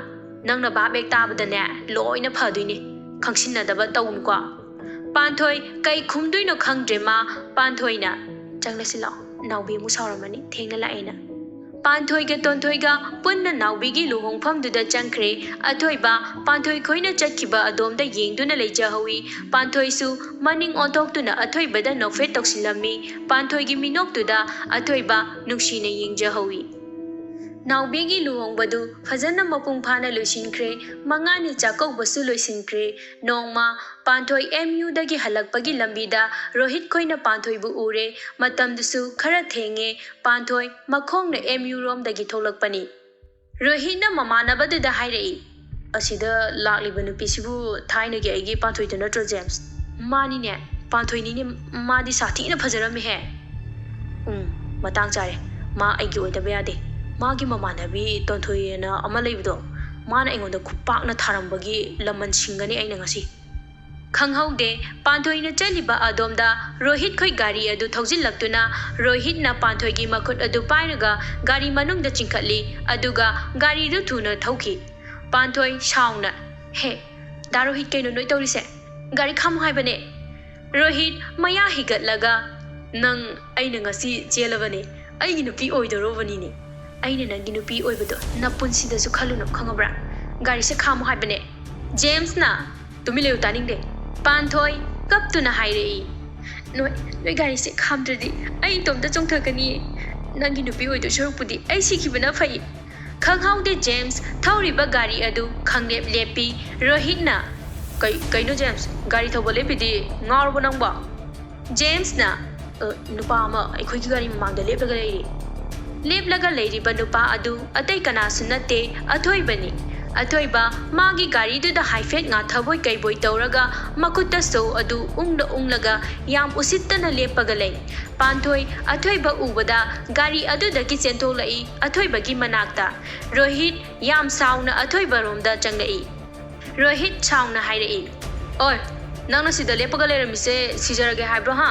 ꯅꯪꯅ ꯚꯥꯞ ꯍꯦꯛ ꯇꯥꯕꯗꯅꯦ, ꯂꯣꯏꯅ ꯐꯗꯣꯏꯅꯤ꯫ ꯈꯪꯁꯤꯟꯅꯗꯕ ꯇꯧꯅꯨꯀꯣ꯫" ꯄꯥꯟꯊꯣꯏ ꯀꯩ ꯈꯨꯝꯗꯣꯏꯅꯣ ꯈꯪꯗ꯭ꯔꯦ ꯃꯥ꯫ ꯄꯥꯟꯊꯣꯏꯅ, "ꯆꯪꯂꯁꯤ ꯂꯥꯛꯑꯣ, ꯅꯥꯎꯕꯤ ꯑꯃꯨꯛ ꯁꯥꯎꯔꯝꯃꯅꯤ, ꯊꯦꯡꯅ ꯂꯥꯛꯑꯦꯅ꯫" ꯄꯥꯟꯊꯣꯏꯒ ꯇꯣꯟꯊꯣꯏꯒ ꯄꯨꯟꯅ ꯅꯥꯎꯕꯤꯒꯤ ꯂꯨꯍꯣꯡꯐꯝꯗꯨꯗ ꯆꯪꯈ꯭ꯔꯦ꯫ ꯑꯊꯣꯏꯕ, ꯄꯥꯟꯊꯣꯏ ꯈꯣꯏꯅ ꯆꯠꯈꯤꯕ ꯑꯗꯣꯝꯗ ꯌꯦꯡꯗꯨꯅ ꯂꯩꯖꯍꯧꯏ꯫ ꯄꯥꯟꯊꯣꯏꯁꯨ ꯃꯅꯤꯡ ꯑꯣꯟꯊꯣꯛꯇꯨꯅ ꯑꯊꯣꯏꯕꯗ ꯅꯣꯛꯐꯦꯠ ꯇꯧꯁꯤꯜꯂꯝꯃꯤ꯫ ꯄꯥꯟꯊꯣꯏꯒꯤ ꯃꯤꯅꯣꯛꯇꯨꯗ ꯑꯊꯣꯏꯕ ꯅꯨꯡꯁꯤꯅ ꯌꯦꯡꯖꯍꯧꯏ꯫ ꯅꯥꯎꯕꯤꯒꯤ ꯂꯨꯍꯣꯡꯕꯗꯨ ꯐꯖꯅ ꯃꯄꯨꯡ ꯐꯥꯅ ꯂꯣꯏꯁꯤꯟꯈ꯭ꯔꯦ꯫ ꯃꯉꯥꯅꯤ ꯆꯥꯛꯀꯧꯕꯁꯨ ꯂꯣꯏꯁꯤꯟꯈ꯭ꯔꯦ꯫ ꯅꯣꯡꯃ ꯄꯥꯟꯊꯣꯏ ꯑꯦꯝ ꯌꯨꯗꯒꯤ ꯍꯜꯂꯛꯄꯒꯤ ꯂꯝꯕꯤꯗ ꯔꯣꯍꯤꯠ ꯈꯣꯏꯅ ꯄꯥꯟꯊꯣꯏꯕꯨ ꯎꯔꯦ꯫ ꯃꯇꯝꯗꯨꯁꯨ ꯈꯔ ꯊꯦꯡꯉꯦ꯫ ꯄꯥꯟꯊꯣꯏ ꯃꯈꯣꯡꯅ ꯑꯦꯝ ꯌꯨ ꯔꯣꯝꯗꯒꯤ ꯊꯣꯛꯂꯛꯄꯅꯤ꯫ ꯔꯣꯍꯤꯠꯅ ꯃꯃꯥꯟꯅꯕꯗꯨꯗ ꯍꯥꯏꯔꯛꯏ, "ꯑꯁꯤꯗ ꯂꯥꯛꯂꯤꯕ ꯅꯨꯄꯤꯁꯤꯕꯨ ꯊꯥꯏꯅꯒꯤ ꯑꯩꯒꯤ ꯄꯥꯟꯊꯣꯏꯗꯨ ꯅꯠꯇ꯭ꯔꯣ, ꯖꯦꯝꯁ?" "ꯃꯥꯅꯤꯅꯦ, ꯄꯥꯟꯊꯣꯏꯅꯤꯅꯦ꯫ ꯃꯥꯗꯤ ꯁꯥꯊꯤꯅ ꯐꯖꯔꯝꯃꯤꯍꯦ꯫" "ꯎꯝ, ꯃꯇꯥꯡ ꯆꯥꯔꯦ꯫ ꯃꯥ ꯑꯩꯒꯤ ꯑꯣꯏꯗꯕ ꯌꯥꯗꯦ꯫ ꯃꯥꯒꯤ ꯃꯃꯥꯟꯅꯕꯤ ꯇꯣꯟꯊꯣꯏ ꯑꯅ ꯑꯃ ꯂꯩꯕꯗꯣ, ꯃꯥꯅ ꯑꯩꯉꯣꯟꯗ ꯈꯨꯄꯥꯛꯅ ꯊꯥꯔꯝꯕꯒꯤ ꯂꯃꯟ ꯁꯤꯡꯒꯅꯤ ꯑꯩꯅ ꯉꯁꯤ꯫" ꯈꯪꯍꯧꯗꯦ, ꯄꯥꯟꯊꯣꯏꯅ ꯆꯠꯂꯤꯕ ꯑꯗꯣꯝꯗ ꯔꯣꯍꯤꯠ ꯈꯣꯏ ꯒꯥꯔꯤ ꯑꯗꯨ ꯊꯧꯖꯤꯜꯂꯛꯇꯨꯅ ꯔꯣꯍꯤꯠꯅ ꯄꯥꯟꯊꯣꯏꯒꯤ ꯃꯈꯨꯠ ꯑꯗꯨ ꯄꯥꯏꯔꯒ ꯒꯥꯔꯤ ꯃꯅꯨꯡꯗ ꯆꯤꯡꯈꯠꯂꯤ, ꯑꯗꯨꯒ ꯒꯥꯔꯤꯗꯨ ꯊꯨꯅ ꯊꯧꯈꯤ꯫ ꯄꯥꯟꯊꯣꯏ ꯁꯥꯎꯅ, "ꯍꯦ, ꯗꯥ ꯔꯣꯍꯤꯠ, ꯀꯩꯅꯣ ꯅꯣꯏ ꯇꯧꯔꯤꯁꯦ? ꯒꯥꯔꯤ ꯈꯥꯝꯃꯨ ꯍꯥꯏꯕꯅꯦ!" ꯔꯣꯍꯤꯠ ꯃꯌꯥ ꯍꯤꯒꯠꯂꯒ, "ꯅꯪ ꯑꯩꯅ ꯉꯁꯤ ꯆꯦꯜꯂꯕꯅꯦ, ꯑꯩꯒꯤ ꯅꯨꯄꯤ ꯑꯣꯏꯗꯧꯔꯕꯅꯤꯅꯦ꯫ ꯑꯩꯅ ꯅꯪꯒꯤ ꯅꯨꯄꯤ ꯑꯣꯏꯕꯗꯣ ꯅꯄꯨꯟꯁꯤꯗꯁꯨ ꯈꯜꯂꯨꯅꯨ, ꯈꯪꯉꯕ꯭ꯔꯥ? ꯒꯥꯔꯤꯁꯦ ꯈꯥꯝꯃꯨ ꯍꯥꯏꯕꯅꯦ꯫" ꯖꯦꯝꯁꯅ, "ꯇꯨꯃꯤꯟ ꯂꯩꯌꯨ, ꯇꯥꯅꯤꯡꯗꯦ꯫" ꯄꯥꯟꯊꯣꯏ ꯀꯞꯇꯨꯅ ꯍꯥꯏꯔꯛꯏ, "ꯅꯣꯏ, ꯅꯣꯏ ꯒꯥꯔꯤꯁꯦ ꯈꯥꯝꯗ꯭ꯔꯗꯤ ꯑꯩ ꯏꯇꯣꯝꯇ ꯆꯣꯡꯊꯀꯅꯤ꯫ ꯅꯪꯒꯤ ꯅꯨꯄꯤ ꯑꯣꯏꯗꯣꯏ ꯁꯔꯨꯛꯄꯨꯗꯤ ꯑꯩ ꯁꯤꯈꯤꯕꯅ ꯐꯩ꯫" ꯈꯪꯍꯧꯗꯦ ꯖꯦꯝꯁ ꯊꯧꯔꯤꯕ ꯒꯥꯔꯤ ꯑꯗꯨ ꯈꯪꯂꯦꯞ ꯂꯦꯞꯄꯤ꯫ ꯔꯣꯍꯤꯠꯅ, "ꯀꯩ-, ꯀꯩꯅꯣ ꯖꯦꯝꯁ, ꯒꯥꯔꯤ ꯊꯧꯕ ꯂꯦꯞꯄꯤꯗꯤ? ꯉꯥꯎꯔꯕꯣ ꯅꯪꯕꯣ?" ꯖꯦꯝꯁꯅ, "ꯑ, ꯅꯨꯄꯥ ꯑꯃ ꯑꯩꯈꯣꯏꯒꯤ ꯒꯥꯔꯤ ꯃꯃꯥꯡꯗ ꯂꯦꯞꯂꯒ ꯂꯩꯔꯤ꯫" ꯂꯦꯞꯂꯒ ꯂꯩꯔꯤꯕ ꯅꯨꯄꯥ ꯑꯗꯨ ꯑꯇꯩ ꯀꯅꯥꯁꯨ ꯅꯠꯇꯦ, ꯑꯊꯣꯏꯕꯅꯤ꯫ ꯑꯊꯣꯏꯕ ꯃꯥꯒꯤ ꯒꯥꯔꯤꯗꯨꯗ ꯍꯥꯏꯐꯦꯠ ꯉꯥꯊꯕꯣꯏ ꯀꯩꯕꯣꯏ ꯇꯧꯔꯒ ꯃꯈꯨꯠꯇ ꯁꯣ ꯑꯗꯨ ꯎꯪꯂ ꯎꯪꯂꯒ ꯌꯥꯝ ꯎꯁꯤꯠꯇꯅ ꯂꯦꯞꯄꯒ ꯂꯩ꯫ ꯄꯥꯟꯊꯣꯏ ꯑꯊꯣꯏꯕ ꯎꯕꯗ ꯒꯥꯔꯤ ꯑꯗꯨꯗꯒꯤ ꯆꯦꯟꯊꯣꯛꯂꯛꯏ꯫ ꯑꯊꯣꯏꯕꯒꯤ ꯃꯅꯥꯛꯇ ꯔꯣꯍꯤꯠ ꯌꯥꯝ ꯁꯥꯎꯅ ꯑꯊꯣꯏꯕꯔꯣꯝꯗ ꯆꯪꯂꯛꯏ꯫ ꯔꯣꯍꯤꯠ ꯁꯥꯎꯅ ꯍꯥꯏꯔꯛꯏ, "ꯑꯣꯏ, ꯅꯪꯅ ꯁꯤꯗ ꯂꯦꯞꯄꯒ ꯂꯩꯔꯝꯃꯤꯁꯦ ꯁꯤꯖꯔꯒꯦ ꯍꯥꯏꯕ꯭ꯔꯣ ꯍꯥ?"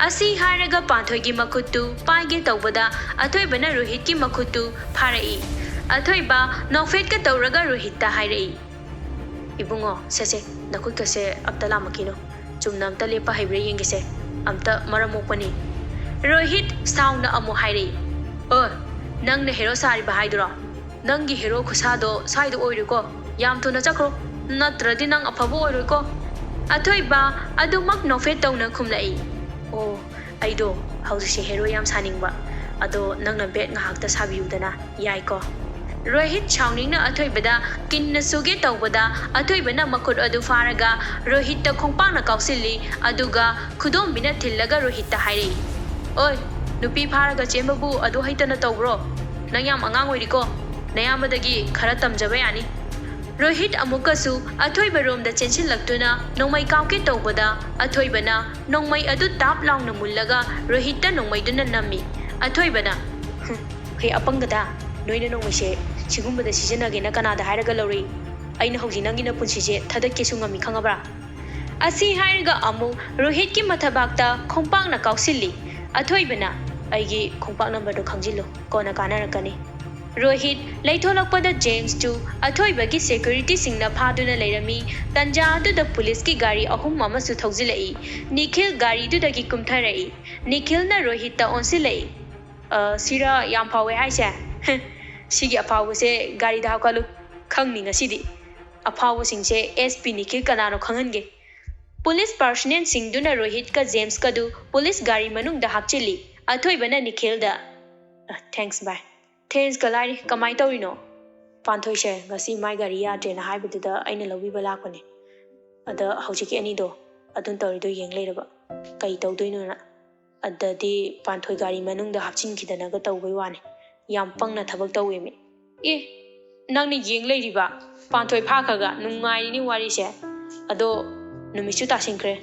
ꯑꯁꯤ ꯍꯥꯏꯔꯒ ꯄꯥꯟꯊꯣꯏꯒꯤ ꯃꯈꯨꯠꯇꯨ ꯄꯥꯏꯒꯦ ꯇꯧꯕꯗ ꯑꯊꯣꯏꯕꯅ ꯔꯣꯍꯤꯠꯀꯤ ꯃꯈꯨꯠꯇꯨ ꯐꯥꯔꯛꯏ꯫ ꯑꯊꯣꯏꯕ ꯅꯣꯛꯐꯦꯠꯀ ꯇꯧꯔꯒ ꯔꯣꯍꯤꯠꯇ ꯍꯥꯏꯔꯛꯏ, "ꯏꯕꯨꯡꯉꯣ, ꯁꯦ ꯁꯦ, ꯅꯈꯨꯠꯀꯁꯦ ꯑꯝꯇ ꯂꯥꯝꯃꯛꯈꯤꯅꯣ꯫ ꯆꯨꯝꯅ ꯑꯝꯇ ꯂꯦꯞꯄ ꯍꯩꯕ꯭ꯔꯥ ꯌꯦꯡꯒꯦꯁꯦ꯫ ꯑꯝꯇ ꯃꯔꯝ ꯃꯣꯛꯄꯅꯤ꯫" ꯔꯣꯍꯤꯠ ꯁꯥꯎꯅ ꯑꯃꯨꯛ ꯍꯥꯏꯔꯛꯏ, "ꯑꯣ, ꯅꯪꯅ ꯍꯦꯔꯣ ꯁꯥꯔꯤꯕ ꯍꯥꯏꯗꯨꯔꯣ? ꯅꯪꯒꯤ ꯍꯦꯔꯣ ꯈꯨꯁꯥꯗꯣ ꯁ꯭ꯋꯥꯏꯗ ꯑꯣꯏꯔꯣꯏꯀꯣ꯫ ꯌꯥꯝ ꯊꯨꯅ ꯆꯠꯈ꯭ꯔꯣ, ꯅꯠꯇ꯭ꯔꯗꯤ ꯅꯪ ꯑꯐꯕ ꯑꯣꯏꯔꯣꯏꯀꯣ꯫" ꯑꯊꯣꯏꯕ ꯑꯗꯨꯃꯛ ꯅꯣꯛꯐꯦꯠ ꯇꯧꯅ ꯈꯨꯝꯂꯛꯏ, "ꯑꯣ, ꯑꯩꯗꯣ ꯍꯧꯖꯤꯛꯁꯦ ꯍꯦꯔꯣ ꯌꯥꯝ ꯁꯥꯅꯤꯡꯕ꯫ ꯑꯗꯣ ꯅꯪꯅ ꯕꯦꯠ ꯉꯥꯏꯍꯥꯛꯇ ꯁꯥꯕꯤꯌꯨꯗꯅ, ꯌꯥꯏꯀꯣ?" ꯔꯣꯍꯤꯠ ꯁꯥꯎꯅꯤꯡꯅ ꯑꯊꯣꯏꯕꯗ ꯀꯤꯟꯅ ꯁꯨꯒꯦ ꯇꯧꯕꯗ ꯑꯊꯣꯏꯕꯅ ꯃꯈꯨꯠ ꯑꯗꯨ ꯐꯥꯔꯒ ꯔꯣꯍꯤꯠꯇ ꯈꯣꯡꯄꯥꯛꯅ ꯀꯥꯎꯁꯤꯜꯂꯤ꯫ ꯑꯗꯨꯒ ꯈꯨꯗꯣꯝꯕꯤꯅ ꯊꯤꯜꯂꯒ ꯔꯣꯍꯤꯠꯇ ꯍꯥꯏꯔꯛꯏ, "ꯑꯣꯏ, ꯅꯨꯄꯤ ꯐꯥꯔꯒ ꯆꯦꯟꯕꯕꯨ ꯑꯗꯨ ꯍꯩꯇꯅ ꯇꯧꯕ꯭ꯔꯣ? ꯅꯪ ꯌꯥꯝ ꯑꯉꯥꯡ ꯑꯣꯏꯔꯤꯀꯣ꯫ ꯅꯌꯥꯝꯕꯗꯒꯤ ꯈꯔ ꯇꯝꯖꯕ ꯌꯥꯅꯤ꯫" ꯔꯣꯍꯤꯠ ꯑꯃꯨꯛꯀꯁꯨ ꯑꯊꯣꯏꯕꯔꯣꯝꯗ ꯆꯦꯟꯁꯤꯜꯂꯛꯇꯨꯅ ꯅꯣꯡꯃꯩ ꯀꯥꯞꯀꯦ ꯇꯧꯕꯗ ꯑꯊꯣꯏꯕꯅ ꯅꯣꯡꯃꯩ ꯑꯗꯨ ꯇꯥꯞ ꯂꯥꯎꯅ ꯃꯨꯜꯂꯒ ꯔꯣꯍꯤꯠꯇ ꯅꯣꯡꯃꯩꯗꯨꯅ ꯅꯝꯃꯤ꯫ ꯑꯊꯣꯏꯕꯅ, "ꯍꯨꯝ, ꯍꯦ ꯑꯄꯪꯒꯗ, ꯅꯣꯏꯅ ꯅꯣꯡꯃꯩꯁꯦ ꯁꯤꯒꯨꯝꯕꯗ ꯁꯤꯖꯤꯟꯅꯒꯦꯅ ꯀꯅꯥꯗ ꯍꯥꯏꯔꯒ ꯂꯧꯔꯛꯏ? ꯑꯩꯅ ꯍꯧꯖꯤꯛ ꯅꯪꯒꯤ ꯅꯄꯨꯟꯁꯤꯁꯦ ꯊꯥꯗꯠꯀꯦꯁꯨ ꯉꯝꯃꯤ, ꯈꯪꯉꯕ꯭ꯔꯥ?" ꯑꯁꯤ ꯍꯥꯏꯔꯒ ꯑꯃꯨꯛ ꯔꯣꯍꯤꯠꯀꯤ ꯃꯊꯕꯥꯛꯇ ꯈꯣꯡꯄꯥꯛꯅ ꯀꯥꯎꯁꯤꯜꯂꯤ꯫ ꯑꯊꯣꯏꯕꯅ, "ꯑꯩꯒꯤ ꯈꯣꯡꯄꯥꯛ ꯅꯝꯕꯔꯗꯨ ꯈꯪꯖꯤꯜꯂꯨ, ꯀꯣꯟꯅ ꯀꯥꯟꯅꯔꯛꯀꯅꯤ꯫" ꯔꯣꯍꯤꯠ ꯂꯩꯊꯣꯂꯛꯄꯗ ꯖꯦꯝꯁꯇꯨ ꯑꯊꯣꯏꯕꯒꯤ ꯁꯦꯀ꯭ꯌꯨꯔꯤꯇꯤꯁꯤꯡꯅ ꯐꯥꯗꯨꯅ ꯂꯩꯔꯝꯃꯤ꯫ ꯇꯟꯖꯥ ꯑꯗꯨꯗ ꯄꯨꯂꯤꯁꯀꯤ ꯒꯥꯔꯤ ꯑꯍꯨꯝ ꯑꯃꯁꯨ ꯊꯧꯖꯤꯜꯂꯛꯏ꯫ ꯅꯤꯈꯤꯜ ꯒꯥꯔꯤꯗꯨꯗꯒꯤ ꯀꯨꯝꯊꯔꯛꯏ꯫ ꯅꯤꯈꯤꯜꯅ ꯔꯣꯍꯤꯠꯇ ꯑꯣꯟꯁꯤꯜꯂꯛꯏ꯫ "ꯑ, ꯁꯤꯔ ꯌꯥꯝ ꯐꯥꯎꯋꯦ ꯍꯥꯏꯁꯦ? ꯁꯤꯒꯤ ꯑꯐꯥꯎꯕꯁꯦ ꯒꯥꯔꯤꯗ ꯍꯥꯞꯀꯠꯂꯨ꯫ ꯈꯪꯅꯤ ꯉꯁꯤꯗꯤ꯫ ꯑꯐꯥꯎꯕꯁꯤꯡꯁꯦ ꯑꯦꯁ ꯄꯤ ꯅꯤꯈꯤꯜ ꯀꯅꯥꯅꯣ ꯈꯪꯍꯟꯒꯦ꯫" ꯄꯨꯂꯤꯁ ꯄꯥꯔꯁꯅꯦꯜꯁꯤꯡꯗꯨꯅ ꯔꯣꯍꯤꯠꯀ ꯖꯦꯝꯁꯀꯗꯨ ꯄꯨꯂꯤꯁ ꯒꯥꯔꯤ ꯃꯅꯨꯡꯗ ꯍꯥꯞꯆꯤꯜꯂꯤ꯫ ꯑꯊꯣꯏꯕꯅ ꯅꯤꯈꯤꯜꯗ, "ꯑ, ꯊꯦꯡꯛꯁ ꯚꯥꯏ꯫" "ꯊꯦꯡꯛꯁꯀ ꯂꯥꯏꯔꯤ, ꯀꯃꯥꯏꯅ ꯇꯧꯔꯤꯅꯣ?" "ꯄꯥꯟꯊꯣꯏꯁꯦ ꯉꯁꯤ ꯃꯥꯏ ꯒꯥꯔꯤ ꯌꯥꯗ꯭ꯔꯦꯅ ꯍꯥꯏꯕꯗꯨꯗ ꯑꯩꯅ ꯂꯧꯕꯤꯕ ꯂꯥꯛꯄꯅꯦ꯫ ꯑꯗ ꯍꯧꯖꯤꯛꯀꯤ ꯑꯅꯤꯗꯣ ꯑꯗꯨꯝ ꯇꯧꯔꯤꯗꯣ ꯌꯦꯡ ꯂꯩꯔꯕ꯫ ꯀꯩ ꯇꯧꯗꯣꯏꯅꯣꯅ꯫ ꯑꯗꯗꯤ ꯄꯥꯟꯊꯣꯏ ꯒꯥꯔꯤ ꯃꯅꯨꯡꯗ ꯍꯥꯞꯆꯤꯟꯈꯤꯗꯅꯒ ꯇꯧꯕꯩ ꯋꯥꯅꯤ꯫ ꯌꯥꯝ ꯄꯪꯅ ꯊꯕꯛ ꯇꯧꯋꯦꯃꯤ꯫" "ꯑꯦ, ꯅꯪꯅ ꯌꯦꯡ ꯂꯩꯔꯤꯕ? ꯄꯥꯟꯊꯣꯏ ꯐꯥꯈ꯭ꯔꯒ ꯅꯨꯡꯉꯥꯏꯔꯤꯅꯤ ꯋꯥꯔꯤꯁꯦ꯫ ꯑꯗꯣ ꯅꯨꯃꯤꯠꯁꯨ ꯇꯥꯁꯤꯟꯈ꯭ꯔꯦ꯫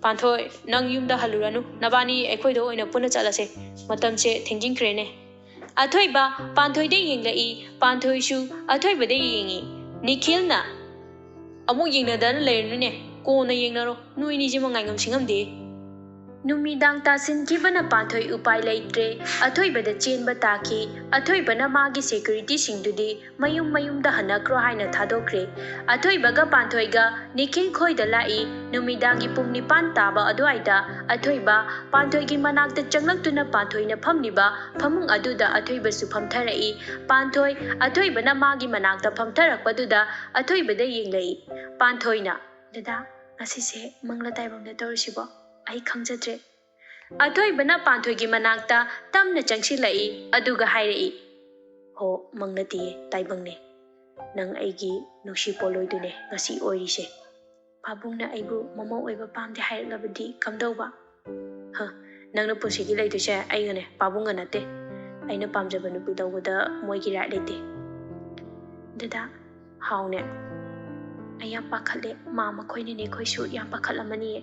ꯄꯥꯟꯊꯣꯏ, ꯅꯪ ꯌꯨꯝꯗ ꯍꯜꯂꯨꯔꯅꯨ, ꯅꯕꯥꯅꯤ ꯑꯩꯈꯣꯏꯗ ꯑꯣꯏꯅ ꯄꯨꯟꯅ ꯆꯠꯂꯁꯦ꯫ ꯃꯇꯝꯁꯦ ꯊꯦꯡꯖꯤꯟꯈ꯭ꯔꯦꯅꯦ꯫ ꯑꯊꯣꯏꯕ ꯄꯥꯟꯊꯣꯏꯗ ꯌꯦꯡꯂꯛꯏ, ꯄꯥꯟꯊꯣꯏꯁꯨ ꯑꯊꯣꯏꯕꯗ ꯌꯦꯡꯉꯤ꯫ ꯅꯤꯈꯤꯜꯅ, "ꯑꯃꯨꯛ ꯌꯦꯡꯅꯗꯅ ꯂꯩꯔꯅꯨꯅꯦ, ꯀꯣꯟꯅ ꯌꯦꯡꯅꯔꯣ, ꯅꯣꯏꯅꯤꯁꯤꯃ ꯉꯥꯏꯉꯝ ꯁꯤꯡꯉꯝꯗꯦ"꯫ ꯅꯨꯃꯤꯗꯥꯡ ꯇꯥꯁꯤꯟꯈꯤꯕꯅ ꯄꯥꯟꯊꯣꯏ ꯎꯄꯥꯏ ꯂꯩꯇ꯭ꯔꯦ꯫ ꯑꯊꯣꯏꯕꯗ ꯆꯦꯟꯕ ꯇꯥꯈꯤ꯫ ꯑꯊꯣꯏꯕꯅ ꯃꯥꯒꯤ ꯁꯦꯀ꯭ꯌꯨꯔꯤꯇꯤꯁꯤꯡꯗꯨꯗꯤ ꯃꯌꯨꯝ ꯃꯌꯨꯝꯗ ꯍꯟꯅꯈ꯭ꯔꯣ ꯍꯥꯏꯅ ꯊꯥꯗꯣꯛꯈ꯭ꯔꯦ꯫ ꯑꯊꯣꯏꯕꯒ ꯄꯥꯟꯊꯣꯏꯒ ꯅꯤꯈꯤꯜ ꯈꯣꯏꯗ ꯂꯥꯛꯏ꯫ ꯅꯨꯃꯤꯗꯥꯡꯒꯤ ꯄꯨꯡ ꯅꯤꯄꯥꯟ ꯇꯥꯕ ꯑꯗꯨꯋꯥꯏꯗ ꯑꯊꯣꯏꯕ ꯄꯥꯟꯊꯣꯏꯒꯤ ꯃꯅꯥꯛꯇ ꯆꯪꯂꯛꯇꯨꯅ ꯄꯥꯟꯊꯣꯏꯅ ꯐꯝꯂꯤꯕ ꯐꯃꯨꯡ ꯑꯗꯨꯗ ꯑꯊꯣꯏꯕꯁꯨ ꯐꯝꯊꯔꯛꯏ꯫ ꯄꯥꯟꯊꯣꯏ, ꯑꯊꯣꯏꯕꯅ ꯃꯥꯒꯤ ꯃꯅꯥꯛꯇ ꯐꯝꯊꯔꯛꯄꯗꯨꯗ ꯑꯊꯣꯏꯕꯗ ꯌꯦꯡꯂꯛꯏ꯫ ꯄꯥꯟꯊꯣꯏꯅ, "ꯗꯗꯥ, ꯉꯁꯤꯁꯦ ꯃꯪꯂ ꯇꯥꯏꯕꯪꯗ ꯇꯧꯔꯤꯁꯤꯕꯣ? ꯑꯩ ꯈꯪꯖꯗ꯭ꯔꯦ"꯫ ꯑꯊꯣꯏꯕꯅ ꯄꯥꯟꯊꯣꯏꯒꯤ ꯃꯅꯥꯛꯇ ꯇꯞꯅ ꯆꯪꯁꯤꯜꯂꯛꯏ, ꯑꯗꯨꯒ ꯍꯥꯏꯔꯛꯏ, "ꯍꯣ, ꯃꯪ ꯅꯠꯇꯤꯌꯦ, ꯇꯥꯏꯕꯪꯅꯦ꯫ ꯅꯪ ꯑꯩꯒꯤ ꯅꯨꯡꯁꯤ ꯄꯣꯠꯂꯣꯏꯗꯨꯅꯦ ꯉꯁꯤ ꯑꯣꯏꯔꯤꯁꯦ꯫ ꯄꯥꯕꯨꯡꯅ ꯑꯩꯕꯨ ꯃꯃꯧ ꯑꯣꯏꯕ ꯄꯥꯝꯗꯦ ꯍꯥꯏꯔꯛꯂꯕꯗꯤ ꯀꯝꯗꯧꯕ?" "ꯍ, ꯅꯪꯅ ꯄꯨꯟꯁꯤꯒꯤ ꯂꯩꯗꯣꯏꯁꯦ ꯑꯩꯒꯅꯦ, ꯄꯥꯕꯨꯡꯒ ꯅꯠꯇꯦ꯫ ꯑꯩꯅ ꯄꯥꯝꯖꯕ ꯅꯨꯄꯤ ꯂꯧꯕꯗ ꯃꯣꯏꯒꯤ ꯔꯥꯏꯠ ꯂꯩꯇꯦ"꯫ "ꯗꯗꯥ, ꯍꯥꯎꯅꯦ꯫ ꯑꯩ ꯌꯥꯝ ꯄꯥꯈꯠꯂꯦ꯫ ꯃꯥ ꯃꯈꯣꯏꯅꯅꯦ ꯑꯩꯈꯣꯏꯁꯨ ꯌꯥꯝ ꯄꯥꯈꯠꯂꯝꯃꯅꯤꯌꯦ꯫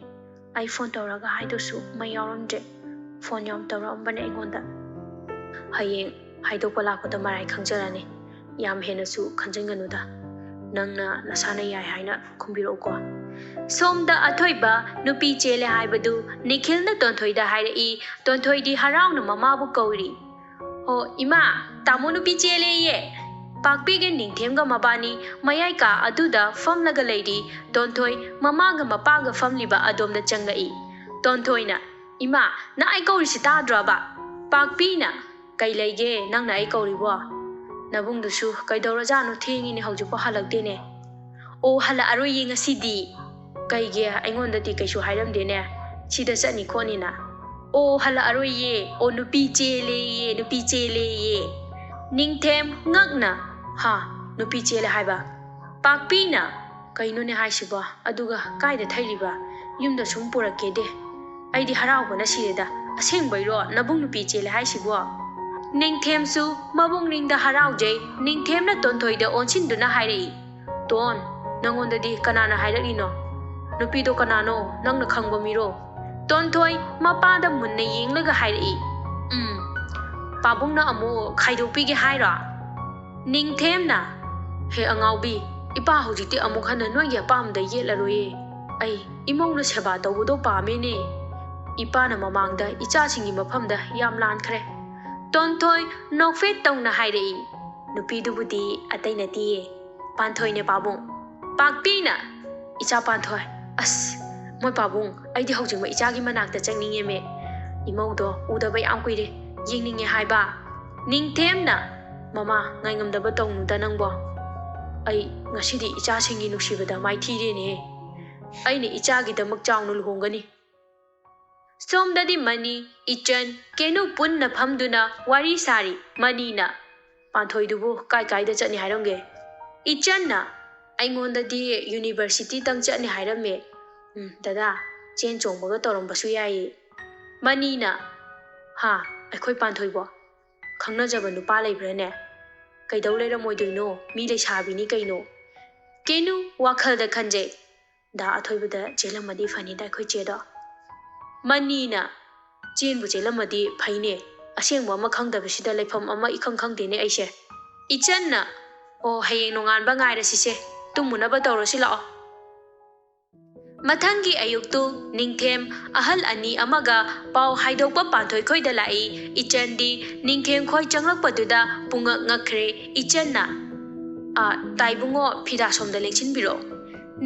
ꯑꯩ ꯐꯣꯟ ꯇꯧꯔꯒ ꯍꯥꯏꯗꯧꯁꯨ ꯃꯩ ꯌꯥꯎꯔꯝꯗ꯭ꯔꯦ꯫ ꯐꯣꯟ ꯌꯥꯝ ꯇꯧꯔꯛꯑꯝꯕꯅꯦ ꯑꯩꯉꯣꯟꯗ"꯫ "ꯍꯌꯦꯡ ꯍꯥꯏꯗꯣꯛꯄ ꯂꯥꯛꯄꯗ ꯃꯔꯥꯏ ꯈꯪꯖꯔꯅꯤ꯫ ꯌꯥꯝ ꯍꯦꯟꯅꯁꯨ ꯈꯟꯖꯤꯟꯒꯅꯨꯗ꯫ ꯅꯪꯅ ꯅꯁꯥꯅ ꯌꯥꯏ ꯍꯥꯏꯅ ꯈꯨꯝꯕꯤꯔꯛꯎꯀꯣ"꯫ ꯁꯣꯝꯗ ꯑꯊꯣꯏꯕ ꯅꯨꯄꯤ ꯆꯦꯜꯂꯦ ꯍꯥꯏꯕꯗꯨ ꯅꯤꯈꯤꯜꯅ ꯇꯣꯟꯊꯣꯏꯗ ꯍꯥꯏꯔꯛꯏ꯫ ꯇꯣꯟꯊꯣꯏꯗꯤ ꯍꯔꯥꯎꯅ ꯃꯃꯥꯕꯨ ꯀꯧꯔꯤ꯫ "ꯑꯣ ꯏꯃꯥ, ꯇꯥꯃꯣ ꯅꯨꯄꯤ ꯆꯦꯜꯂꯦꯌꯦ"꯫ ꯄꯥꯛꯄꯤꯒ ꯅꯤꯡꯊꯦꯝꯒ ꯃꯕꯥꯅꯤ ꯃꯌꯥꯏ ꯀꯥ ꯑꯗꯨꯗ ꯐꯝꯂꯒ ꯂꯩꯔꯤ꯫ ꯇꯣꯟꯊꯣꯏ ꯃꯃꯥꯒ ꯃꯄꯥꯒ ꯐꯝꯂꯤꯕ ꯑꯗꯣꯝꯗ ꯆꯪꯂꯛꯏ꯫ ꯇꯣꯟꯊꯣꯏꯅ, "ꯏꯃꯥ, ꯅꯪ ꯑꯩ ꯀꯧꯔꯤꯁꯤ ꯇꯥꯗ꯭ꯔꯣꯕ?" ꯄꯥꯛꯄꯤꯅ, "ꯀꯩ ꯂꯩꯒꯦ ꯅꯪꯅ ꯑꯩ ꯀꯧꯔꯤꯕꯣ? ꯅꯕꯨꯡꯗꯨꯁꯨ ꯀꯩꯗꯧꯔꯖꯥꯠꯅꯣ, ꯊꯦꯡꯉꯤꯅꯦ, ꯍꯧꯖꯤꯛꯐꯥꯎ ꯍꯜꯂꯛꯇꯦꯅꯦ"꯫ "ꯑꯣ, ꯍꯜꯂꯛꯑꯔꯣꯏꯌꯦ ꯉꯁꯤꯗꯤ"꯫ "ꯀꯩꯒꯤ? ꯑꯩꯉꯣꯟꯗꯗꯤ ꯀꯩꯁꯨ ꯍꯥꯏꯔꯝꯗꯦꯅꯦ, ꯁꯤꯗ ꯆꯠꯅꯤ ꯈꯣꯠꯅꯤꯅ"꯫ "ꯑꯣ, ꯍꯜꯂꯛꯑꯔꯣꯏꯌꯦ, ꯑꯣ, ꯅꯨꯄꯤ ꯆꯦꯜꯂꯦꯌꯦ, ꯅꯨꯄꯤ ꯆꯦꯜꯂꯦꯌꯦ"꯫ ꯅꯤꯡꯊꯦꯝ ꯉꯛꯅ, "ꯍꯥ, ꯅꯨꯄꯤ ꯆꯦꯜꯂꯦ ꯍꯥꯏꯕ?" ꯄꯥꯛꯄꯤꯅ, "ꯀꯩꯅꯣꯅꯦ ꯍꯥꯏꯁꯤꯕꯣ? ꯑꯗꯨꯒ ꯀꯥꯏꯗ ꯊꯩꯔꯤꯕ? ꯌꯨꯝꯗ ꯁꯨꯝ ꯄꯨꯔꯛꯀꯦꯗꯦ꯫ ꯑꯩꯗꯤ ꯍꯔꯥꯎꯕꯅ ꯁꯤꯔꯦꯗ꯫ ꯑꯁꯦꯡꯕꯩꯔꯣ ꯅꯕꯨꯡ ꯅꯨꯄꯤ ꯆꯦꯜꯂꯦ ꯍꯥꯏꯁꯤꯕꯣ?" ꯅꯤꯡꯊꯦꯝꯁꯨ ꯃꯕꯨꯡꯅꯤꯡꯗ ꯍꯔꯥꯎꯖꯩ꯫ ꯅꯤꯡꯊꯦꯝꯅ ꯇꯣꯟꯊꯣꯏꯗ ꯑꯣꯟꯁꯤꯟꯗꯨꯅ ꯍꯥꯏꯔꯛꯏ, "ꯇꯣꯟ, ꯅꯪꯉꯣꯟꯗꯗꯤ ꯀꯅꯥꯅ ꯍꯥꯏꯔꯛꯂꯤꯅꯣ? ꯅꯨꯄꯤꯗꯣ ꯀꯅꯥꯅꯣ? ꯅꯪꯅ ꯈꯪꯕ ꯃꯤꯔꯣ?" ꯇꯣꯟꯊꯣꯏ ꯃꯄꯥꯗ ꯃꯨꯟꯅ ꯌꯦꯡꯂꯒ ꯍꯥꯏꯔꯛꯏ, "ꯎꯝ, ꯄꯥꯕꯨꯡꯅ ꯑꯃꯨꯛ ꯈꯥꯏꯗꯣꯛꯄꯤꯒꯦ ꯍꯥꯏꯔꯣ?" ꯅꯤꯡꯊꯦꯝꯅ, "ꯍꯦ ꯑꯉꯥꯎꯕꯤ, ꯏꯄꯥ ꯍꯧꯖꯤꯛꯇꯤ ꯑꯃꯨꯛ ꯍꯟꯅ ꯅꯣꯏꯒꯤ ꯑꯄꯥꯝꯕꯗ ꯌꯦꯠꯂꯔꯣꯏꯌꯦ꯫ ꯑꯩ ꯏꯃꯧꯅ ꯁꯦꯕꯥ ꯇꯧꯕꯗꯣ ꯄꯥꯝꯃꯦꯅꯦ꯫ ꯏꯄꯥꯅ ꯃꯃꯥꯡꯗ ꯏꯆꯥꯁꯤꯡꯒꯤ ꯃꯐꯝꯗ ꯌꯥꯝ ꯂꯥꯟꯈ꯭ꯔꯦ꯫" ꯇꯣꯟꯊꯣꯏ ꯅꯣꯛꯐꯦꯠ ꯇꯧꯅ ꯍꯥꯏꯔꯛꯏ, "ꯅꯨꯄꯤꯗꯨꯕꯨꯗꯤ ꯑꯇꯩ ꯅꯠꯇꯤꯌꯦ, ꯄꯥꯟꯊꯣꯏꯅꯦ ꯄꯥꯕꯨꯡ꯫" ꯄꯥꯛꯄꯤꯅ, "ꯏꯆꯥ ꯄꯥꯟꯊꯣꯏ, ꯑꯁ, ꯃꯣꯏ ꯄꯥꯕꯨꯡ, ꯑꯩꯗꯤ ꯍꯧꯖꯤꯛꯃꯛ ꯏꯆꯥꯒꯤ ꯃꯅꯥꯛꯇ ꯆꯪꯅꯤꯡꯉꯦꯃꯦ꯫ ꯏꯃꯧꯗꯣ ꯎꯗꯕ ꯌꯥꯝ ꯀꯨꯏꯔꯦ, ꯌꯦꯡꯅꯤꯡꯉꯦ ꯍꯥꯏꯕ꯫" ꯅꯤꯡꯊꯦꯝꯅ, "ꯃꯃꯥ, ꯉꯥꯏꯉꯝꯗꯕ ꯇꯧꯅꯨꯗ ꯅꯪꯕꯣ꯫ ꯑꯩ ꯉꯁꯤꯗꯤ ꯏꯆꯥꯁꯤꯡꯒꯤ ꯅꯨꯡꯁꯤꯕꯗ ꯃꯥꯏꯊꯤꯔꯦꯅꯦ꯫ ꯑꯩꯅ ꯏꯆꯥꯒꯤꯗꯃꯛ ꯆꯥꯎꯅ ꯂꯨꯍꯣꯡꯒꯅꯤ꯫" ꯁꯣꯝꯗꯗꯤ ꯃꯅꯤ, ꯏꯆꯟ, ꯀꯦꯅꯨ ꯄꯨꯟꯅ ꯐꯝꯗꯨꯅ ꯋꯥꯔꯤ ꯁꯥꯔꯤ꯫ ꯃꯅꯤꯅ, "ꯄꯥꯟꯊꯣꯏꯗꯨꯕꯨ ꯀꯥꯏ ꯀꯥꯏꯗ ꯆꯠꯅꯤ ꯍꯥꯏꯔꯝꯒꯦ?" ꯏꯆꯟꯅ, "ꯑꯩꯉꯣꯟꯗꯗꯤ ꯌꯨꯅꯤꯚꯔꯁꯤꯇꯤꯗꯪ ꯆꯠꯅꯤ ꯍꯥꯏꯔꯝꯃꯦ꯫ ꯎꯝ, ꯗꯗꯥ, ꯆꯦꯟ ꯆꯣꯡꯕꯒ ꯇꯧꯔꯝꯕꯁꯨ ꯌꯥꯏꯌꯦ꯫" ꯃꯅꯤꯅ, "ꯍꯥ, ꯑꯩꯈꯣꯏ ꯄꯥꯟꯊꯣꯏꯕꯣ? ꯈꯪꯅꯖꯕ ꯅꯨꯄꯥ ꯂꯩꯕ꯭ꯔꯥꯅꯦ? ꯀꯩꯗꯧ ꯂꯩꯔꯝꯃꯣꯏꯗꯣꯏꯅꯣ? ꯃꯤ ꯂꯩꯁꯥꯕꯤꯅꯤ ꯀꯩꯅꯣ꯫" ꯀꯦꯅꯨ ꯋꯥꯈꯜꯗ ꯈꯟꯖꯩ, "ꯗꯥ ꯑꯊꯣꯏꯕꯗ ꯆꯦꯜꯂꯝꯃꯗꯤ ꯐꯅꯤꯗ ꯑꯩꯈꯣꯏ ꯆꯦꯗꯣ꯫" ꯃꯅꯤꯅ, "ꯆꯦꯟꯕꯨ ꯆꯦꯜꯂꯝꯃꯗꯤ ꯐꯩꯅꯦ, ꯑꯁꯦꯡꯕ ꯑꯃ ꯈꯪꯗꯕꯁꯤꯗ ꯂꯩꯐꯝ ꯑꯃ ꯏꯈꯪ ꯈꯪꯗꯦꯅꯦ ꯑꯩꯁꯦ꯫" ꯏꯆꯟꯅ, "ꯑꯣ, ꯍꯌꯦꯡ ꯅꯣꯡꯉꯥꯟꯕ ꯉꯥꯏꯔꯁꯤꯁꯦ, ꯇꯨꯝꯃꯨꯅꯕ ꯇꯧꯔꯁꯤ ꯂꯥꯛꯑꯣ꯫" ꯃꯊꯪꯒꯤ ꯑꯌꯨꯛꯇꯨ ꯅꯤꯡꯊꯦꯝ ꯑꯍꯜ ꯑꯅꯤ ꯑꯃꯒ ꯄꯥꯎ ꯍꯥꯏꯗꯣꯛꯄ ꯄꯥꯟꯊꯣꯏ ꯈꯣꯏꯗ ꯂꯥꯛꯏ꯫ ꯏꯆꯟꯗꯤ ꯅꯤꯡꯊꯦꯝ ꯈꯣꯏ ꯆꯪꯂꯛꯄꯗꯨꯗ ꯄꯨꯡꯉꯛ ꯉꯛꯈ꯭ꯔꯦ꯫ ꯏꯆꯟꯅ, "ꯑ, ꯇꯥꯏꯕꯨꯡꯉꯣ, ꯐꯤꯗꯥ ꯁꯣꯝꯗ ꯂꯦꯡꯁꯤꯟꯕꯤꯔꯣ꯫"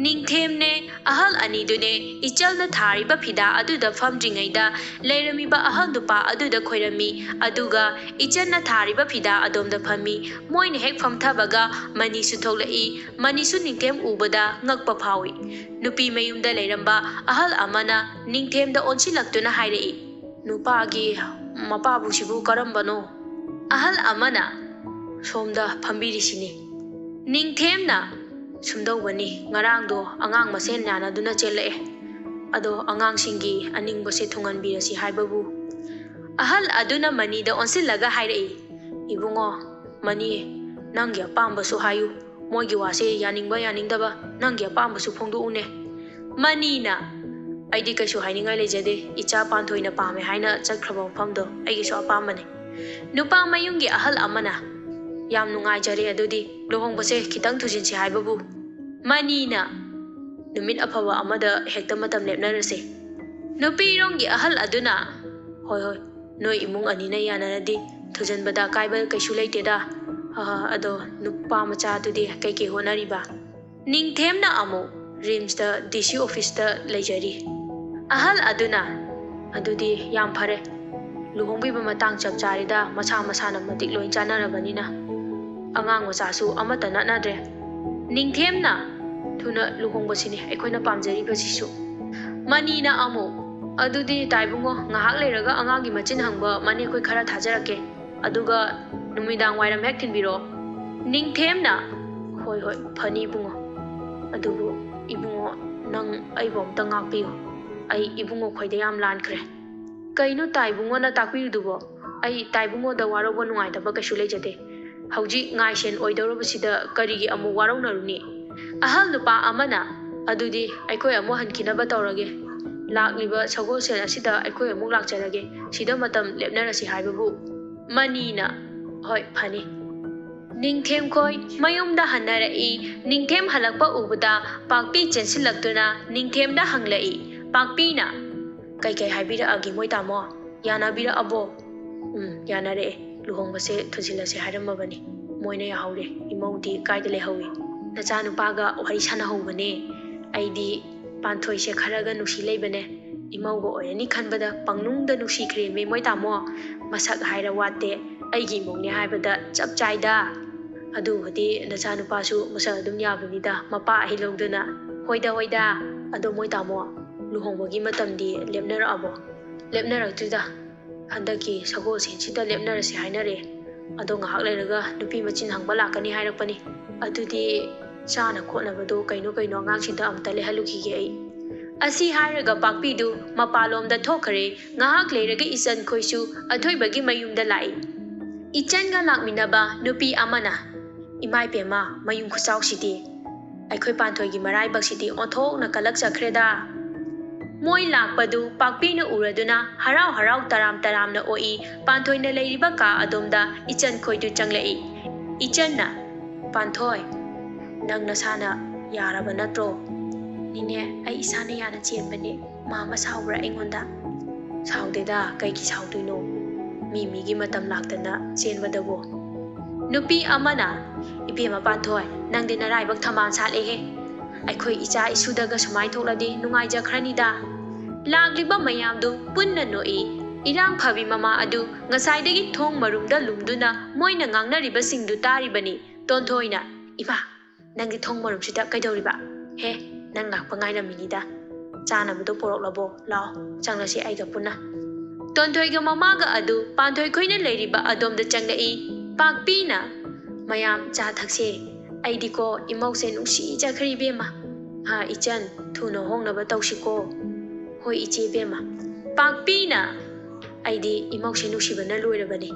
ꯅꯤꯡꯊꯦꯝꯅꯦ, ꯑꯍꯜ ꯑꯅꯤꯗꯨꯅꯦ ꯏꯆꯜꯅ ꯊꯥꯔꯤꯕ ꯐꯤꯗꯥ ꯑꯗꯨꯗ ꯐꯝꯗ꯭ꯔꯤꯉꯩꯗ ꯂꯩꯔꯝꯃꯤꯕ ꯑꯍꯜ ꯅꯨꯄꯥ ꯑꯗꯨꯗ ꯈꯣꯏꯔꯝꯃꯤ꯫ ꯑꯗꯨꯒ ꯏꯆꯟꯅ ꯊꯥꯔꯤꯕ ꯐꯤꯗꯥ ꯑꯗꯣꯝꯗ ꯐꯝꯃꯤ꯫ ꯃꯣꯏꯅ ꯍꯦꯛ ꯐꯝꯊꯕꯒ ꯃꯅꯤꯁꯨ ꯊꯣꯛꯂꯛꯏ꯫ ꯃꯅꯤꯁꯨ ꯅꯤꯡꯊꯦꯝ ꯎꯕꯗ ꯉꯛꯄ ꯐꯥꯎꯏ꯫ ꯅꯨꯄꯤ ꯃꯌꯨꯝꯗ ꯂꯩꯔꯝꯕ ꯑꯍꯜ ꯑꯃꯅ ꯅꯤꯡꯊꯦꯝꯗ ꯑꯣꯟꯁꯤꯜꯂꯛꯇꯨꯅ ꯍꯥꯏꯔꯛꯏ, "ꯅꯨꯄꯥꯒꯤ ꯃꯄꯥꯕꯨꯁꯤꯕꯨ ꯀꯔꯝꯕꯅꯣ?" ꯑꯍꯜ ꯑꯃꯅ, "ꯁꯣꯝꯗ ꯐꯝꯕꯤꯔꯤꯁꯤꯅꯤ꯫" ꯅꯤꯡꯊꯦꯝꯅ, "ꯁꯨꯝꯗꯧꯕꯅꯤ, ꯉꯔꯥꯡꯗꯣ ꯑꯉꯥꯡ ꯃꯁꯦꯟ ꯌꯥꯅꯗꯨꯅ ꯆꯦꯜꯂꯛꯑꯦ꯫ ꯑꯗꯣ ꯑꯉꯥꯡꯁꯤꯡꯒꯤ ꯑꯅꯤꯡꯕꯁꯦ ꯊꯨꯡꯍꯟꯕꯤꯔꯁꯤ ꯍꯥꯏꯕꯕꯨ ꯑꯍꯜ ꯑꯗꯨꯅ ꯃꯅꯤꯗ ꯑꯣꯟꯁꯤꯜꯂꯒ ꯍꯥꯏꯔꯛꯏ, "ꯏꯕꯨꯡꯉꯣ, ꯃꯅꯤ, ꯅꯪꯒꯤ ꯑꯄꯥꯝꯕꯁꯨ ꯍꯥꯏꯌꯨ꯫ ꯃꯣꯏꯒꯤ ꯋꯥꯁꯦ ꯌꯥꯅꯤꯡꯕ ꯌꯥꯅꯤꯡꯗꯕ ꯅꯪꯒꯤ ꯑꯄꯥꯝꯕꯁꯨ ꯐꯣꯡꯗꯣꯛꯎꯅꯦ꯫" ꯃꯅꯤꯅ, "ꯑꯩꯗꯤ ꯀꯩꯁꯨ ꯍꯥꯏꯅꯤꯡꯉꯥꯏ ꯂꯩꯖꯗꯦ꯫ ꯏꯆꯥ ꯄꯥꯟꯊꯣꯏꯅ ꯄꯥꯝꯃꯦ ꯍꯥꯏꯅ ꯆꯠꯈ꯭ꯔꯕ ꯃꯐꯝꯗꯣ ꯑꯩꯒꯤꯁꯨ ꯑꯄꯥꯝꯕꯅꯤ꯫" ꯅꯨꯄꯥ ꯃꯌꯨꯝꯒꯤ ꯑꯍꯜ ꯑꯃꯅ, "ꯌꯥꯝ ꯅꯨꯡꯉꯥꯏꯖꯔꯦ, ꯑꯗꯨꯗꯤ ꯂꯨꯍꯣꯡꯕꯁꯦ ꯈꯤꯇꯪ ꯊꯨꯖꯤꯟꯁꯤ ꯍꯥꯏꯕꯕꯨ꯫" ꯃꯅꯤꯅ, "ꯅꯨꯃꯤꯠ ꯑꯐꯕ ꯑꯃꯗ ꯍꯦꯛꯇ ꯃꯇꯝ ꯂꯦꯞꯅꯔꯁꯦ꯫" ꯅꯨꯄꯤꯔꯣꯝꯒꯤ ꯑꯍꯜ ꯑꯗꯨꯅ, "ꯍꯣꯏ ꯍꯣꯏ, ꯅꯣꯏ ꯏꯃꯨꯡ ꯑꯅꯤꯅ ꯌꯥꯅꯔꯗꯤ ꯊꯨꯖꯟꯕꯗ ꯑꯀꯥꯏꯕ ꯀꯩꯁꯨ ꯂꯩꯇꯦꯗ꯫ ꯑ, ꯑꯗꯣ ꯅꯨꯄꯥ ꯃꯆꯥꯗꯨꯗꯤ ꯀꯩꯀꯩ ꯍꯣꯠꯅꯔꯤꯕ?" ꯅꯤꯡꯊꯦꯝꯅ ꯑꯃꯨꯛ ꯔꯤꯝꯁꯇ ꯗꯤ ꯁꯤ ꯑꯣꯐꯤꯁꯇ ꯂꯩꯖꯔꯤ꯫ ꯑꯍꯜ ꯑꯗꯨꯅ, "ꯑꯗꯨꯗꯤ ꯌꯥꯝ ꯐꯔꯦ꯫ ꯂꯨꯍꯣꯡꯕꯤꯕ ꯃꯇꯥꯡ ꯆꯞ ꯆꯥꯔꯦꯗ, ꯃꯁꯥ ꯃꯁꯥꯅ ꯃꯇꯤꯛ ꯂꯣꯏ ꯆꯥꯅꯔꯕꯅꯤꯅ꯫ ꯑꯉꯥꯡ ꯃꯆꯥꯁꯨ ꯑꯃꯠꯇ ꯅꯠꯅꯗ꯭ꯔꯦ꯫" ꯅꯤꯡꯊꯦꯝꯅ, "ꯊꯨꯅ ꯂꯨꯍꯣꯡꯕꯁꯤꯅꯤ ꯑꯩꯈꯣꯏꯅ ꯄꯥꯝꯖꯔꯤꯕꯁꯤꯁꯨ꯫" ꯃꯅꯤꯅ ꯑꯃꯨꯛ, "ꯑꯗꯨꯗꯤ ꯇꯥꯏꯕꯨꯡꯉꯣ, ꯉꯥꯏꯍꯥꯛ ꯂꯩꯔꯒ ꯑꯉꯥꯡꯒꯤ ꯃꯆꯤꯟ ꯍꯪꯕ ꯃꯅꯦꯈꯣꯏ ꯈꯔ ꯊꯥꯖꯔꯛꯀꯦ, ꯑꯗꯨꯒ ꯅꯨꯃꯤꯗꯥꯡ ꯋꯥꯏꯔꯝ ꯍꯦꯛ ꯊꯤꯟꯕꯤꯔꯛꯑꯣ꯫" ꯅꯤꯡꯊꯦꯝꯅ, "ꯍꯣꯏ ꯍꯣꯏ, ꯐꯅꯤ ꯏꯕꯨꯡꯉꯣ꯫ ꯑꯗꯨꯕꯨ ꯏꯕꯨꯡꯉꯣ, ꯅꯪ ꯑꯩꯕꯨ ꯑꯝꯇ ꯉꯥꯛꯄꯤꯌꯨ꯫ ꯑꯩ ꯏꯕꯨꯡꯉꯣ ꯈꯣꯏꯗ ꯌꯥꯝ ꯂꯥꯟꯈ꯭ꯔꯦ꯫" "ꯀꯩꯅꯣ ꯇꯥꯏꯕꯨꯡꯉꯣꯅ ꯇꯥꯛꯄꯤꯔꯤꯗꯨꯕꯣ? ꯑꯩ ꯇꯥꯏꯕꯨꯡꯉꯣꯗ ꯋꯥꯔꯧꯕ ꯅꯨꯡꯉꯥꯏꯇꯕ ꯀꯩꯁꯨ ꯂꯩꯖꯗꯦ꯫ ꯍꯧꯖꯤꯛ ꯉꯥꯏꯁꯦꯟ ꯑꯣꯏꯗꯧꯔꯕꯁꯤꯗ ꯀꯔꯤꯒꯤ ꯑꯃꯨꯛ ꯋꯥꯔꯧꯅꯔꯨꯅꯤ?" ꯑꯍꯜ ꯅꯨꯄꯥ ꯑꯃꯅ, "ꯑꯗꯨꯗꯤ ꯑꯩꯈꯣꯏ ꯑꯃꯨꯛ ꯍꯟꯈꯤꯅꯕ ꯇꯧꯔꯒꯦ꯫ ꯂꯥꯛꯂꯤꯕ ꯁꯒꯣꯜꯁꯦꯟ ꯑꯁꯤꯗ ꯑꯩꯈꯣꯏ ꯑꯃꯨꯛ ꯂꯥꯛꯆꯔꯒꯦ꯫ ꯁꯤꯗ ꯃꯇꯝ ꯂꯦꯞꯅꯔꯁꯤ ꯍꯥꯏꯕꯕꯨ꯫" ꯃꯅꯤꯅ, "ꯍꯣꯏ, ꯐꯅꯤ꯫" ꯅꯤꯡꯊꯦꯝꯈꯣꯏ ꯃꯌꯨꯝꯗ ꯍꯟꯅꯔꯛꯏ꯫ ꯅꯤꯡꯊꯦꯝ ꯍꯜꯂꯛꯄ ꯎꯕꯗ ꯄꯥꯛꯄꯤ ꯆꯦꯟꯁꯤꯜꯂꯛꯇꯨꯅ ꯅꯤꯡꯊꯦꯝꯗ ꯍꯪꯂꯛꯏ꯫ ꯄꯥꯛꯄꯤꯅ, "ꯀꯩꯀꯩ ꯍꯥꯏꯕꯤꯔꯛꯑꯒꯦ ꯃꯣꯏ ꯇꯥꯃꯣ? ꯌꯥꯅꯕꯤꯔꯛꯑꯕꯣ?" "ꯎꯝ, ꯌꯥꯅꯔꯛꯑꯦ꯫ ꯂꯨꯍꯣꯡꯕꯁꯦ ꯊꯨꯖꯤꯜꯂꯁꯦ ꯍꯥꯏꯔꯝꯃꯕꯅꯤ꯫ ꯃꯣꯏꯅ ꯌꯥꯍꯧꯔꯦ꯫ ꯏꯃꯧꯗꯤ ꯀꯥꯏꯗ ꯂꯩꯍꯧꯏ?" "ꯅꯆꯥꯅꯨꯄꯥꯒ ꯋꯥꯔꯤ ꯁꯥꯟꯅꯍꯧꯕꯅꯦ꯫ ꯑꯩꯗꯤ ꯄꯥꯟꯊꯣꯏꯁꯦ ꯈꯔꯒ ꯅꯨꯡꯁꯤ ꯂꯩꯕꯅꯦ꯫ ꯏꯃꯧꯒ ꯑꯣꯏꯔꯅꯤ ꯈꯟꯕꯗ ꯄꯪꯅꯨꯡꯗ ꯅꯨꯡꯁꯤꯈ꯭ꯔꯦꯃꯦ ꯃꯣꯏ ꯇꯥꯃꯣ꯫ ꯃꯁꯛ ꯍꯥꯏꯔ ꯋꯥꯠꯇꯦ꯫ ꯑꯩꯒꯤ ꯏꯃꯧꯅꯦ ꯍꯥꯏꯕꯗ ꯆꯞ ꯆꯥꯏꯗ꯫ ꯑꯗꯨꯕꯨꯗꯤ ꯅꯆꯥꯅꯨꯄꯥꯁꯨ ꯃꯁꯛ ꯑꯗꯨꯝ ꯌꯥꯕꯅꯤꯗ, ꯃꯄꯥ ꯑꯍꯩ ꯂꯧꯗꯅ꯫" "ꯍꯣꯏꯗ, ꯍꯣꯏꯗ꯫ ꯑꯗꯣ ꯃꯣꯏ ꯇꯥꯃꯣ, ꯂꯨꯍꯣꯡꯕꯒꯤ ꯃꯇꯝꯗꯤ ꯂꯦꯞꯅꯔꯛꯑꯕꯣ?" "ꯂꯦꯞꯅꯔꯛꯇ꯭ꯔꯤꯗ꯫ ꯍꯟꯗꯛꯀꯤ ꯁꯒꯣꯜꯁꯦꯟꯁꯤꯗ ꯂꯦꯞꯅꯔꯁꯤ ꯍꯥꯏꯅꯔꯦ꯫ ꯑꯗꯣ ꯉꯥꯏꯍꯥꯛ ꯂꯩꯔꯒ ꯅꯨꯄꯤ ꯃꯆꯤꯟ ꯍꯪꯕ ꯂꯥꯛꯀꯅꯤ ꯍꯥꯏꯔꯛꯄꯅꯤ꯫ ꯑꯗꯨꯗꯤ ꯆꯥꯅ ꯈꯣꯠꯅꯕꯗꯣ ꯀꯩꯅꯣ ꯀꯩꯅꯣ ꯑꯉꯥꯡꯁꯤꯡꯗ ꯑꯝꯇ ꯂꯩꯍꯜꯂꯨꯈꯤꯒꯦ ꯑꯩ꯫" ꯑꯁꯤ ꯍꯥꯏꯔꯒ ꯄꯥꯛꯄꯤꯗꯨ ꯃꯄꯥꯟꯂꯣꯝꯗ ꯊꯣꯛꯈ꯭ꯔꯦ꯫ ꯉꯥꯏꯍꯥꯛ ꯂꯩꯔꯒ ꯏꯆꯟꯈꯣꯏꯁꯨ ꯑꯊꯣꯏꯕꯒꯤ ꯃꯌꯨꯝꯗ ꯂꯥꯛꯏ꯫ ꯏꯆꯟꯒ ꯂꯥꯛꯃꯤꯟꯅꯕ ꯅꯨꯄꯤ ꯑꯃꯅ, "ꯏꯃꯥ ꯏꯕꯦꯝꯃ, ꯃꯌꯨꯝ ꯈꯨꯆꯥꯎꯁꯤꯗꯤ! ꯑꯩꯈꯣꯏ ꯄꯥꯟꯊꯣꯏꯒꯤ ꯃꯔꯥꯏꯕꯛꯁꯤꯗꯤ ꯑꯣꯟꯊꯣꯛꯅ ꯀꯜꯂꯛꯆꯈ꯭ꯔꯦꯗ!" ꯃꯣꯏ ꯂꯥꯛꯄꯗꯨ ꯄꯥꯛꯄꯤꯅ ꯎꯔꯗꯨꯅ ꯍꯔꯥꯎ ꯍꯔꯥꯎ ꯇꯔꯥꯝ ꯇꯔꯥꯝꯅ ꯑꯣꯛꯏ꯫ ꯄꯥꯟꯊꯣꯏꯅ ꯂꯩꯔꯤꯕ ꯀꯥ ꯑꯗꯣꯝꯗ ꯏꯆꯟꯈꯣꯏꯗꯨ ꯆꯪꯂꯛꯏ꯫ ꯏꯆꯟꯅ, "ꯄꯥꯟꯊꯣꯏ, ꯅꯪ ꯅꯁꯥꯅ ꯌꯥꯔꯕ ꯅꯠꯇ꯭ꯔꯣ?" "ꯅꯦꯅꯦ, ꯑꯩ ꯏꯁꯥꯅ ꯌꯥꯅ ꯆꯦꯟꯕꯅꯦ꯫ ꯃꯥ ꯑꯃ ꯁꯥꯎꯕ꯭ꯔꯥ ꯑꯩꯉꯣꯟꯗ?" "ꯁꯥꯎꯗꯦꯗ, ꯀꯩꯒꯤ ꯁꯥꯎꯗꯣꯏꯅꯣ? ꯃꯤ ꯃꯤꯒꯤ ꯃꯇꯝ ꯂꯥꯛꯇꯅ ꯆꯦꯟꯕꯗꯕꯨ?" ꯅꯨꯄꯤ ꯑꯃꯅ, "ꯏꯕꯦꯝꯃ ꯄꯥꯟꯊꯣꯏ, ꯅꯪꯗꯤ ꯅꯔꯥꯏꯕꯛ ꯊꯝꯕꯥꯜ ꯁꯥꯠꯂꯦꯍꯦ꯫ ꯑꯩꯈꯣꯏ ꯏꯆꯥ ꯏꯁꯨꯗꯒ ꯁꯨꯃꯥꯏ ꯊꯣꯛꯂꯗꯤ ꯅꯨꯡꯉꯥꯏꯖꯈ꯭ꯔꯅꯤꯗ!" ꯂꯥꯛꯂꯤꯕ ꯃꯌꯥꯝꯗꯨ ꯄꯨꯟꯅ ꯅꯣꯛꯏ꯫ ꯏꯔꯥꯡ ꯐꯕꯤ ꯃꯃꯥ ꯑꯗꯨ ꯉꯁꯥꯏꯗꯒꯤ ꯊꯣꯡ ꯃꯔꯨꯝꯗ ꯂꯨꯝꯗꯨꯅ ꯃꯣꯏꯅ ꯉꯥꯡꯅꯔꯤꯕꯁꯤꯡꯗꯨ ꯇꯥꯔꯤꯕꯅꯤ꯫ ꯇꯣꯟꯊꯣꯏꯅ, "ꯏꯃꯥ, ꯅꯪꯗꯤ ꯊꯣꯡ ꯃꯔꯨꯝꯁꯤꯗ ꯀꯩꯗꯧꯔꯤꯕ? ꯍꯦ, ꯅꯪ ꯂꯥꯛꯄ ꯉꯥꯏꯔꯝꯃꯤꯅꯤꯗ꯫ ꯆꯥꯅꯕꯗꯣ ꯄꯨꯔꯛꯂꯕꯣ? ꯂꯥꯎ, ꯆꯪꯂꯁꯤ ꯑꯩꯒ ꯄꯨꯟꯅ꯫" ꯇꯣꯟꯊꯣꯏꯒ ꯃꯃꯥꯒ ꯑꯗꯨ ꯄꯥꯟꯊꯣꯏ ꯈꯣꯏꯅ ꯂꯩꯔꯤꯕ ꯑꯗꯣꯝꯗ ꯆꯪꯂꯛꯏ꯫ ꯄꯥꯛꯄꯤꯅ, "ꯃꯌꯥꯝ ꯆꯥ ꯊꯛꯁꯦ꯫ ꯑꯩꯗꯤꯀꯣ ꯏꯃꯧꯁꯦ ꯅꯨꯡꯁꯤꯖꯈ꯭ꯔꯦ ꯏꯕꯦꯝꯃ꯫ ꯍꯥ, ꯏꯆꯟ, ꯊꯨꯅ ꯍꯣꯡꯅꯕ ꯇꯧꯁꯤꯀꯣ꯫" "ꯍꯣꯏ ꯏꯆꯦ ꯏꯕꯦꯝꯃ꯫" ꯄꯥꯛꯄꯤꯅ, "ꯑꯩꯗꯤ ꯏꯃꯧꯁꯦ ꯅꯨꯡꯁꯤꯕꯅ ꯂꯣꯏꯔꯕꯅꯤ꯫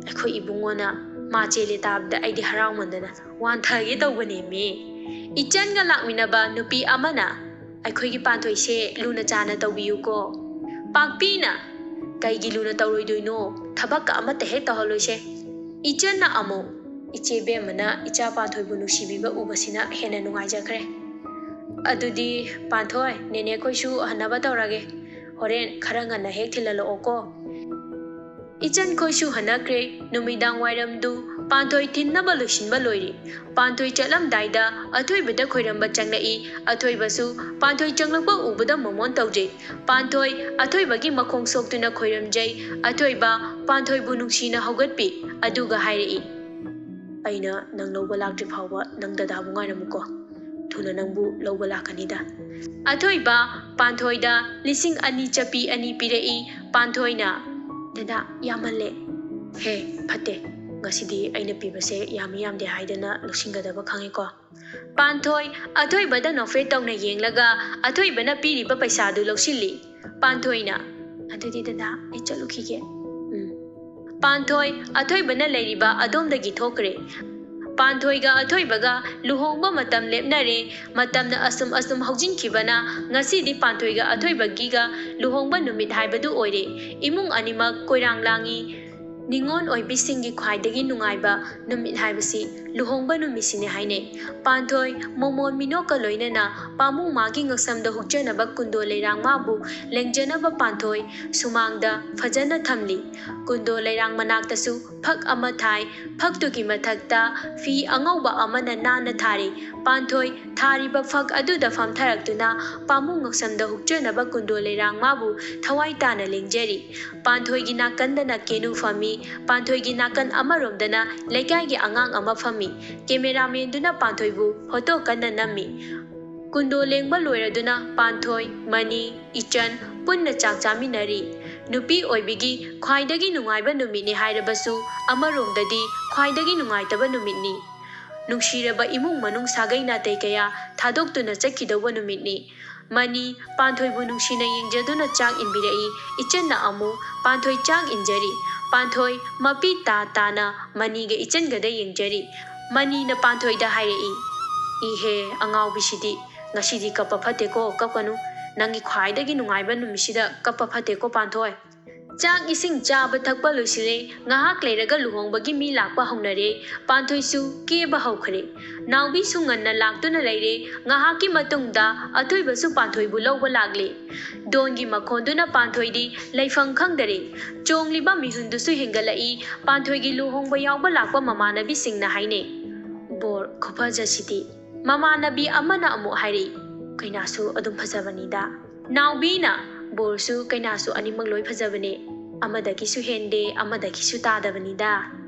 ꯑꯩꯈꯣꯏ ꯏꯕꯨꯡꯉꯣꯅ ꯃꯥ ꯆꯦꯜꯂꯦ ꯇꯥꯕꯗ ꯑꯩꯗꯤ ꯍꯔꯥꯎꯃꯟꯗꯅ ꯋꯥꯟꯊꯒꯦ ꯇꯧꯕꯅꯦꯃꯤ꯫" ꯏꯆꯟꯒ ꯂꯥꯛꯃꯤꯟꯅꯕ ꯅꯨꯄꯤ ꯑꯃꯅ, "ꯑꯩꯈꯣꯏꯒꯤ ꯄꯥꯟꯊꯣꯏꯁꯦ ꯂꯨꯅ ꯆꯥꯅ ꯇꯧꯕꯤꯌꯨꯀꯣ꯫" ꯄꯥꯛꯄꯤꯅ, "ꯀꯩꯒꯤ ꯂꯨꯅ ꯇꯧꯔꯣꯏꯗꯣꯏꯅꯣ? ꯊꯕꯛꯀ ꯑꯃꯠꯇ ꯍꯦꯛ ꯇꯧꯍꯜꯂꯣꯏꯁꯦ꯫" ꯏꯆꯟꯅ ꯑꯃꯨꯛ, "ꯏꯆꯦ ꯕꯦꯝꯃꯅ ꯏꯆꯥ ꯄꯥꯟꯊꯣꯏꯕꯨ ꯅꯨꯡꯁꯤꯕꯤꯕ ꯎꯕꯁꯤꯅ ꯍꯦꯟꯅ ꯅꯨꯡꯉꯥꯏꯖꯈ꯭ꯔꯦ꯫ ꯑꯗꯨꯗꯤ ꯄꯥꯟꯊꯣꯏ, ꯅꯦꯅꯦꯈꯣꯏꯁꯨ ꯍꯟꯅꯕ ꯇꯧꯔꯒꯦ꯫ ꯍꯣꯔꯦꯟ ꯈꯔ ꯉꯟꯅ ꯍꯦꯛ ꯊꯤꯜꯍꯜꯂꯛꯑꯣꯀꯣ꯫" ꯏꯆꯟꯈꯣꯏꯁꯨ ꯍꯟꯅꯈ꯭ꯔꯦ꯫ ꯅꯨꯃꯤꯗꯥꯡ ꯋꯥꯏꯔꯝꯗꯨ ꯄꯥꯟꯊꯣꯏ ꯊꯤꯟꯅꯕ ꯂꯣꯏꯁꯤꯟꯕ ꯂꯣꯏꯔꯦ꯫ ꯄꯥꯟꯊꯣꯏ ꯆꯠꯂꯝꯗꯥꯏꯗ ꯑꯊꯣꯏꯕꯗ ꯈꯣꯏꯔꯝꯕ ꯆꯪꯂꯛꯏ꯫ ꯑꯊꯣꯏꯕꯁꯨ ꯄꯥꯟꯊꯣꯏ ꯆꯪꯂꯛꯄ ꯎꯕꯗ ꯃꯃꯣꯟ ꯇꯧꯖꯩ꯫ ꯄꯥꯟꯊꯣꯏ ꯑꯊꯣꯏꯕꯒꯤ ꯃꯈꯣꯡ ꯁꯣꯛꯇꯨꯅ ꯈꯣꯏꯔꯝꯖꯩ꯫ ꯑꯊꯣꯏꯕ ꯄꯥꯟꯊꯣꯏꯕꯨ ꯅꯨꯡꯁꯤꯅ ꯍꯧꯒꯠꯄꯤ꯫ ꯑꯗꯨꯒ ꯍꯥꯏꯔꯛꯏ, "ꯑꯩꯅ ꯅꯪ ꯂꯧꯕ ꯂꯥꯛꯇ꯭ꯔꯤ ꯐꯥꯎꯕ ꯅꯪ ꯗꯗꯥꯕꯨ ꯉꯥꯏꯔꯝꯃꯨꯀꯣ꯫ ꯊꯨꯅ ꯅꯪꯕꯨ ꯂꯧꯕ ꯂꯥꯛꯀꯅꯤꯗ꯫" ꯑꯊꯣꯏꯕ ꯄꯥꯟꯊꯣꯏꯗ ꯂꯤꯁꯤꯡ ꯑꯅꯤ ꯆꯞꯄꯤ ꯑꯅꯤ ꯄꯤꯔꯛꯏ꯫ ꯄꯥꯟꯊꯣꯏꯅ, "ꯗꯗꯥ, ꯌꯥꯝꯃꯜꯂꯦ꯫" "ꯍꯦ, ꯐꯠꯇꯦ꯫ ꯉꯁꯤꯗꯤ ꯑꯩꯅ ꯄꯤꯕꯁꯦ ꯌꯥꯝꯃꯤ ꯌꯥꯝꯗꯦ ꯍꯥꯏꯗꯅ ꯂꯧꯁꯤꯟꯒꯗꯕ ꯈꯪꯉꯤꯀꯣ꯫ ꯄꯥꯟꯊꯣꯏ ꯑꯊꯣꯏꯕꯗ ꯅꯣꯛꯐꯦꯠ ꯇꯧꯅ ꯌꯦꯡꯂꯒ ꯑꯊꯣꯏꯕꯅ ꯄꯤꯔꯤꯕ ꯄꯩꯁꯥꯗꯨ ꯂꯧꯁꯤꯜꯂꯤ꯫ ꯄꯥꯟꯊꯣꯏꯅ, "ꯑꯗꯨꯗꯤ ꯗꯗꯥ, ꯑꯩ ꯆꯠꯂꯨꯈꯤꯒꯦ꯫" ꯎꯝ꯫ ꯄꯥꯟꯊꯣꯏ ꯑꯊꯣꯏꯕꯅ ꯂꯩꯔꯤꯕ ꯑꯗꯣꯝꯗꯒꯤ ꯊꯣꯛꯈ꯭ꯔꯦ꯫ ꯄꯥꯟꯊꯣꯏꯒ ꯑꯊꯣꯏꯕꯒ ꯂꯨꯍꯣꯡꯕ ꯃꯇꯝ ꯂꯦꯞꯅꯔꯦ꯫ ꯃꯇꯝꯅ ꯑꯁꯨꯝ ꯑꯁꯨꯝ ꯍꯧꯖꯤꯟꯈꯤꯕꯅ ꯉꯁꯤꯗꯤ ꯄꯥꯟꯊꯣꯏꯒ ꯑꯊꯣꯏꯕꯒꯤꯒ ꯂꯨꯍꯣꯡꯕ ꯅꯨꯃꯤꯠ ꯍꯥꯏꯕꯗꯨ ꯑꯣꯏꯔꯦ꯫ ꯏꯃꯨꯡ ꯑꯅꯤꯃꯛ ꯀꯣꯏꯔꯥꯡ ꯂꯥꯡꯉꯤ꯫ ꯅꯤꯉꯣꯜ ꯑꯣꯏꯕꯤꯁꯤꯡꯒꯤ ꯈ꯭ꯋꯥꯏꯗꯒꯤ ꯅꯨꯡꯉꯥꯏꯕ ꯅꯨꯃꯤꯠ ꯍꯥꯏꯕꯁꯤ ꯂꯨꯍꯣꯡꯕ ꯅꯨꯃꯤꯠꯁꯤꯅꯤ ꯍꯥꯏꯅꯩ꯫ ꯄꯥꯟꯊꯣꯏ ꯃꯣꯃꯣꯟ ꯃꯤꯅꯣꯛꯀ ꯂꯣꯏꯅꯅ ꯄꯥꯃꯨꯡ ꯃꯥꯒꯤ ꯉꯛꯁꯝꯗ ꯍꯨꯛꯆꯅꯕ ꯀꯨꯟꯗꯣ ꯂꯩꯔꯥꯡ ꯃꯥꯕꯨ ꯂꯦꯡꯖꯅꯕ ꯄꯥꯟꯊꯣꯏ ꯁꯨꯃꯥꯡꯗ ꯐꯖꯅ ꯊꯝꯂꯤ꯫ ꯀꯨꯟꯗꯣ ꯂꯩꯔꯥꯡ ꯃꯅꯥꯛꯇꯁꯨ ꯐꯛ ꯑꯃ ꯊꯥꯏ꯫ ꯐꯛꯇꯨꯒꯤ ꯃꯊꯛꯇ ꯐꯤ ꯑꯉꯧꯕ ꯑꯃꯅ ꯅꯥꯟꯅ ꯊꯥꯔꯤ꯫ ꯄꯥꯟꯊꯣꯏ ꯊꯥꯔꯤꯕ ꯐꯛ ꯑꯗꯨꯗ ꯐꯝꯊꯔꯛꯇꯨꯅ ꯄꯥꯃꯨꯡ ꯉꯛꯁꯝꯗ ꯍꯨꯛꯆꯅꯕ ꯀꯨꯟꯗꯣ ꯂꯩꯔꯥꯡ ꯃꯥꯕꯨ ꯊꯋꯥꯏ ꯇꯥꯅ ꯂꯦꯡꯖꯔꯤ꯫ ꯄꯥꯟꯊꯣꯏꯒꯤ ꯅꯥꯀꯟꯗꯅ ꯀꯦꯅꯨ ꯐꯝꯃꯤ꯫ ꯄꯥꯟꯊꯣꯏꯒꯤ ꯅꯥꯀꯟ ꯑꯃꯔꯣꯝꯗꯅ ꯂꯩꯀꯥꯏꯒꯤ ꯑꯉꯥꯡ ꯑꯃ ꯐꯝꯃꯤ꯫ ꯀꯦꯃꯦꯔꯥꯃꯦꯟꯗꯨꯅ ꯄꯥꯟꯊꯣꯏꯕꯨ ꯐꯣꯇꯣ ꯀꯟꯅ ꯅꯝꯃꯤ꯫ ꯀꯨꯟꯗꯣ ꯂꯦꯡꯕ ꯂꯣꯏꯔꯗꯨꯅ ꯄꯥꯟꯊꯣꯏ, ꯃꯅꯤ, ꯏꯆꯟ ꯄꯨꯟꯅ ꯆꯥꯛ ꯆꯥꯃꯤꯟꯅꯔꯤ꯫ ꯅꯨꯄꯤ ꯑꯣꯏꯕꯤꯒꯤ ꯈ꯭ꯋꯥꯏꯗꯒꯤ ꯅꯨꯡꯉꯥꯏꯕ ꯅꯨꯃꯤꯠꯅꯤ ꯍꯥꯏꯔꯕꯁꯨ ꯑꯃꯔꯣꯝꯗꯗꯤ ꯈ꯭ꯋꯥꯏꯗꯒꯤ ꯅꯨꯡꯉꯥꯏꯇꯕ ꯅꯨꯃꯤꯠꯅꯤ꯫ ꯅꯨꯡꯁꯤꯔꯕ ꯏꯃꯨꯡ ꯃꯅꯨꯡ ꯁꯥꯒꯩ ꯅꯥꯇꯩ ꯀꯌꯥ ꯊꯥꯗꯣꯛꯇꯨꯅ ꯆꯠꯈꯤꯗꯧꯕ ꯅꯨꯃꯤꯠꯅꯤ꯫ ꯃꯅꯤ ꯄꯥꯟꯊꯣꯏꯕꯨ ꯅꯨꯡꯁꯤꯅ ꯌꯦꯡꯖꯗꯨꯅ ꯆꯥꯛ ꯏꯟꯕꯤꯔꯛꯏ꯫ ꯏꯆꯟꯅ ꯑꯃꯨꯛ ꯄꯥꯟꯊꯣꯏ ꯆꯥꯛ ꯏꯟꯖꯔꯤ꯫ ꯄꯥꯟꯊꯣꯏ ꯃꯄꯤ ꯇꯥ ꯇꯥꯅ ꯃꯅꯤꯒ ꯏꯆꯟꯒꯗ ꯌꯦꯡꯖꯔꯤ꯫ ꯃꯅꯤꯅ ꯄꯥꯟꯊꯣꯏꯗ ꯍꯥꯏꯔꯛꯏ, "ꯏꯍꯦ, ꯑꯉꯥꯎꯕꯤꯁꯤꯗꯤ, ꯉꯁꯤꯗꯤ ꯀꯞꯄ ꯐꯠꯇꯦꯀꯣ, ꯀꯞꯀꯅꯨ꯫ ꯅꯪꯒꯤ ꯈ꯭ꯋꯥꯏꯗꯒꯤ ꯅꯨꯡꯉꯥꯏꯕ ꯅꯨꯃꯤꯠꯁꯤꯗ ꯀꯞꯄ ꯐꯠꯇꯦꯀꯣ, ꯄꯥꯟꯊꯣꯏ꯫" ꯆꯥꯛ ꯏꯁꯤꯡ ꯆꯥꯕ ꯊꯛꯄ ꯂꯣꯏꯁꯤꯜꯂꯦ꯫ ꯉꯥꯏꯍꯥꯛ ꯂꯩꯔꯒ ꯂꯨꯍꯣꯡꯕꯒꯤ ꯃꯤ ꯂꯥꯛꯄ ꯍꯧꯅꯔꯦ꯫ ꯄꯥꯟꯊꯣꯏꯁꯨ ꯀꯦꯕ ꯍꯧꯈ꯭ꯔꯦ꯫ ꯅꯥꯎꯕꯤꯁꯨ ꯉꯟꯅ ꯂꯥꯛꯇꯨꯅ ꯂꯩꯔꯦ꯫ ꯉꯥꯏꯍꯥꯛꯀꯤ ꯃꯇꯨꯡꯗ ꯑꯊꯣꯏꯕꯁꯨ ꯄꯥꯟꯊꯣꯏꯕꯨ ꯂꯧꯕ ꯂꯥꯛꯂꯦ꯫ ꯗꯣꯟꯒꯤ ꯃꯈꯣꯟꯗꯨꯅ ꯄꯥꯟꯊꯣꯏꯗꯤ ꯂꯩꯐꯝ ꯈꯪꯗꯔꯦ꯫ ꯆꯣꯡꯂꯤꯕ ꯃꯤꯍꯨꯟꯗꯨꯁꯨ ꯍꯦꯟꯒꯠꯂꯛꯏ꯫ ꯄꯥꯟꯊꯣꯏꯒꯤ ꯂꯨꯍꯣꯡꯕ ꯌꯥꯎꯕ ꯂꯥꯛꯄ ꯃꯃꯥꯟꯅꯕꯤꯁꯤꯡꯅ ꯍꯥꯏꯅꯩ, "ꯕꯣꯔ ꯈꯨꯐꯖꯁꯤꯗꯤ!" ꯃꯃꯥꯟꯅꯕꯤ ꯑꯃꯅ ꯑꯃꯨꯛ ꯍꯥꯏꯔꯛꯏ, "ꯀꯩꯅꯥꯁꯨ ꯑꯗꯨꯝ ꯐꯖꯕꯅꯤꯗ꯫" ꯅꯥꯎꯕꯤꯅ, "ꯕꯣꯔꯁꯨ ꯀꯩꯅꯥꯁꯨ ꯑꯅꯤꯃꯛ ꯂꯣꯏ ꯐꯖꯕꯅꯦ꯫ ꯑꯃꯗꯒꯤꯁꯨ ꯍꯦꯟꯗꯦ, ꯑꯃꯗꯒꯤꯁꯨ ꯇꯥꯗꯕꯅꯤꯗ꯫"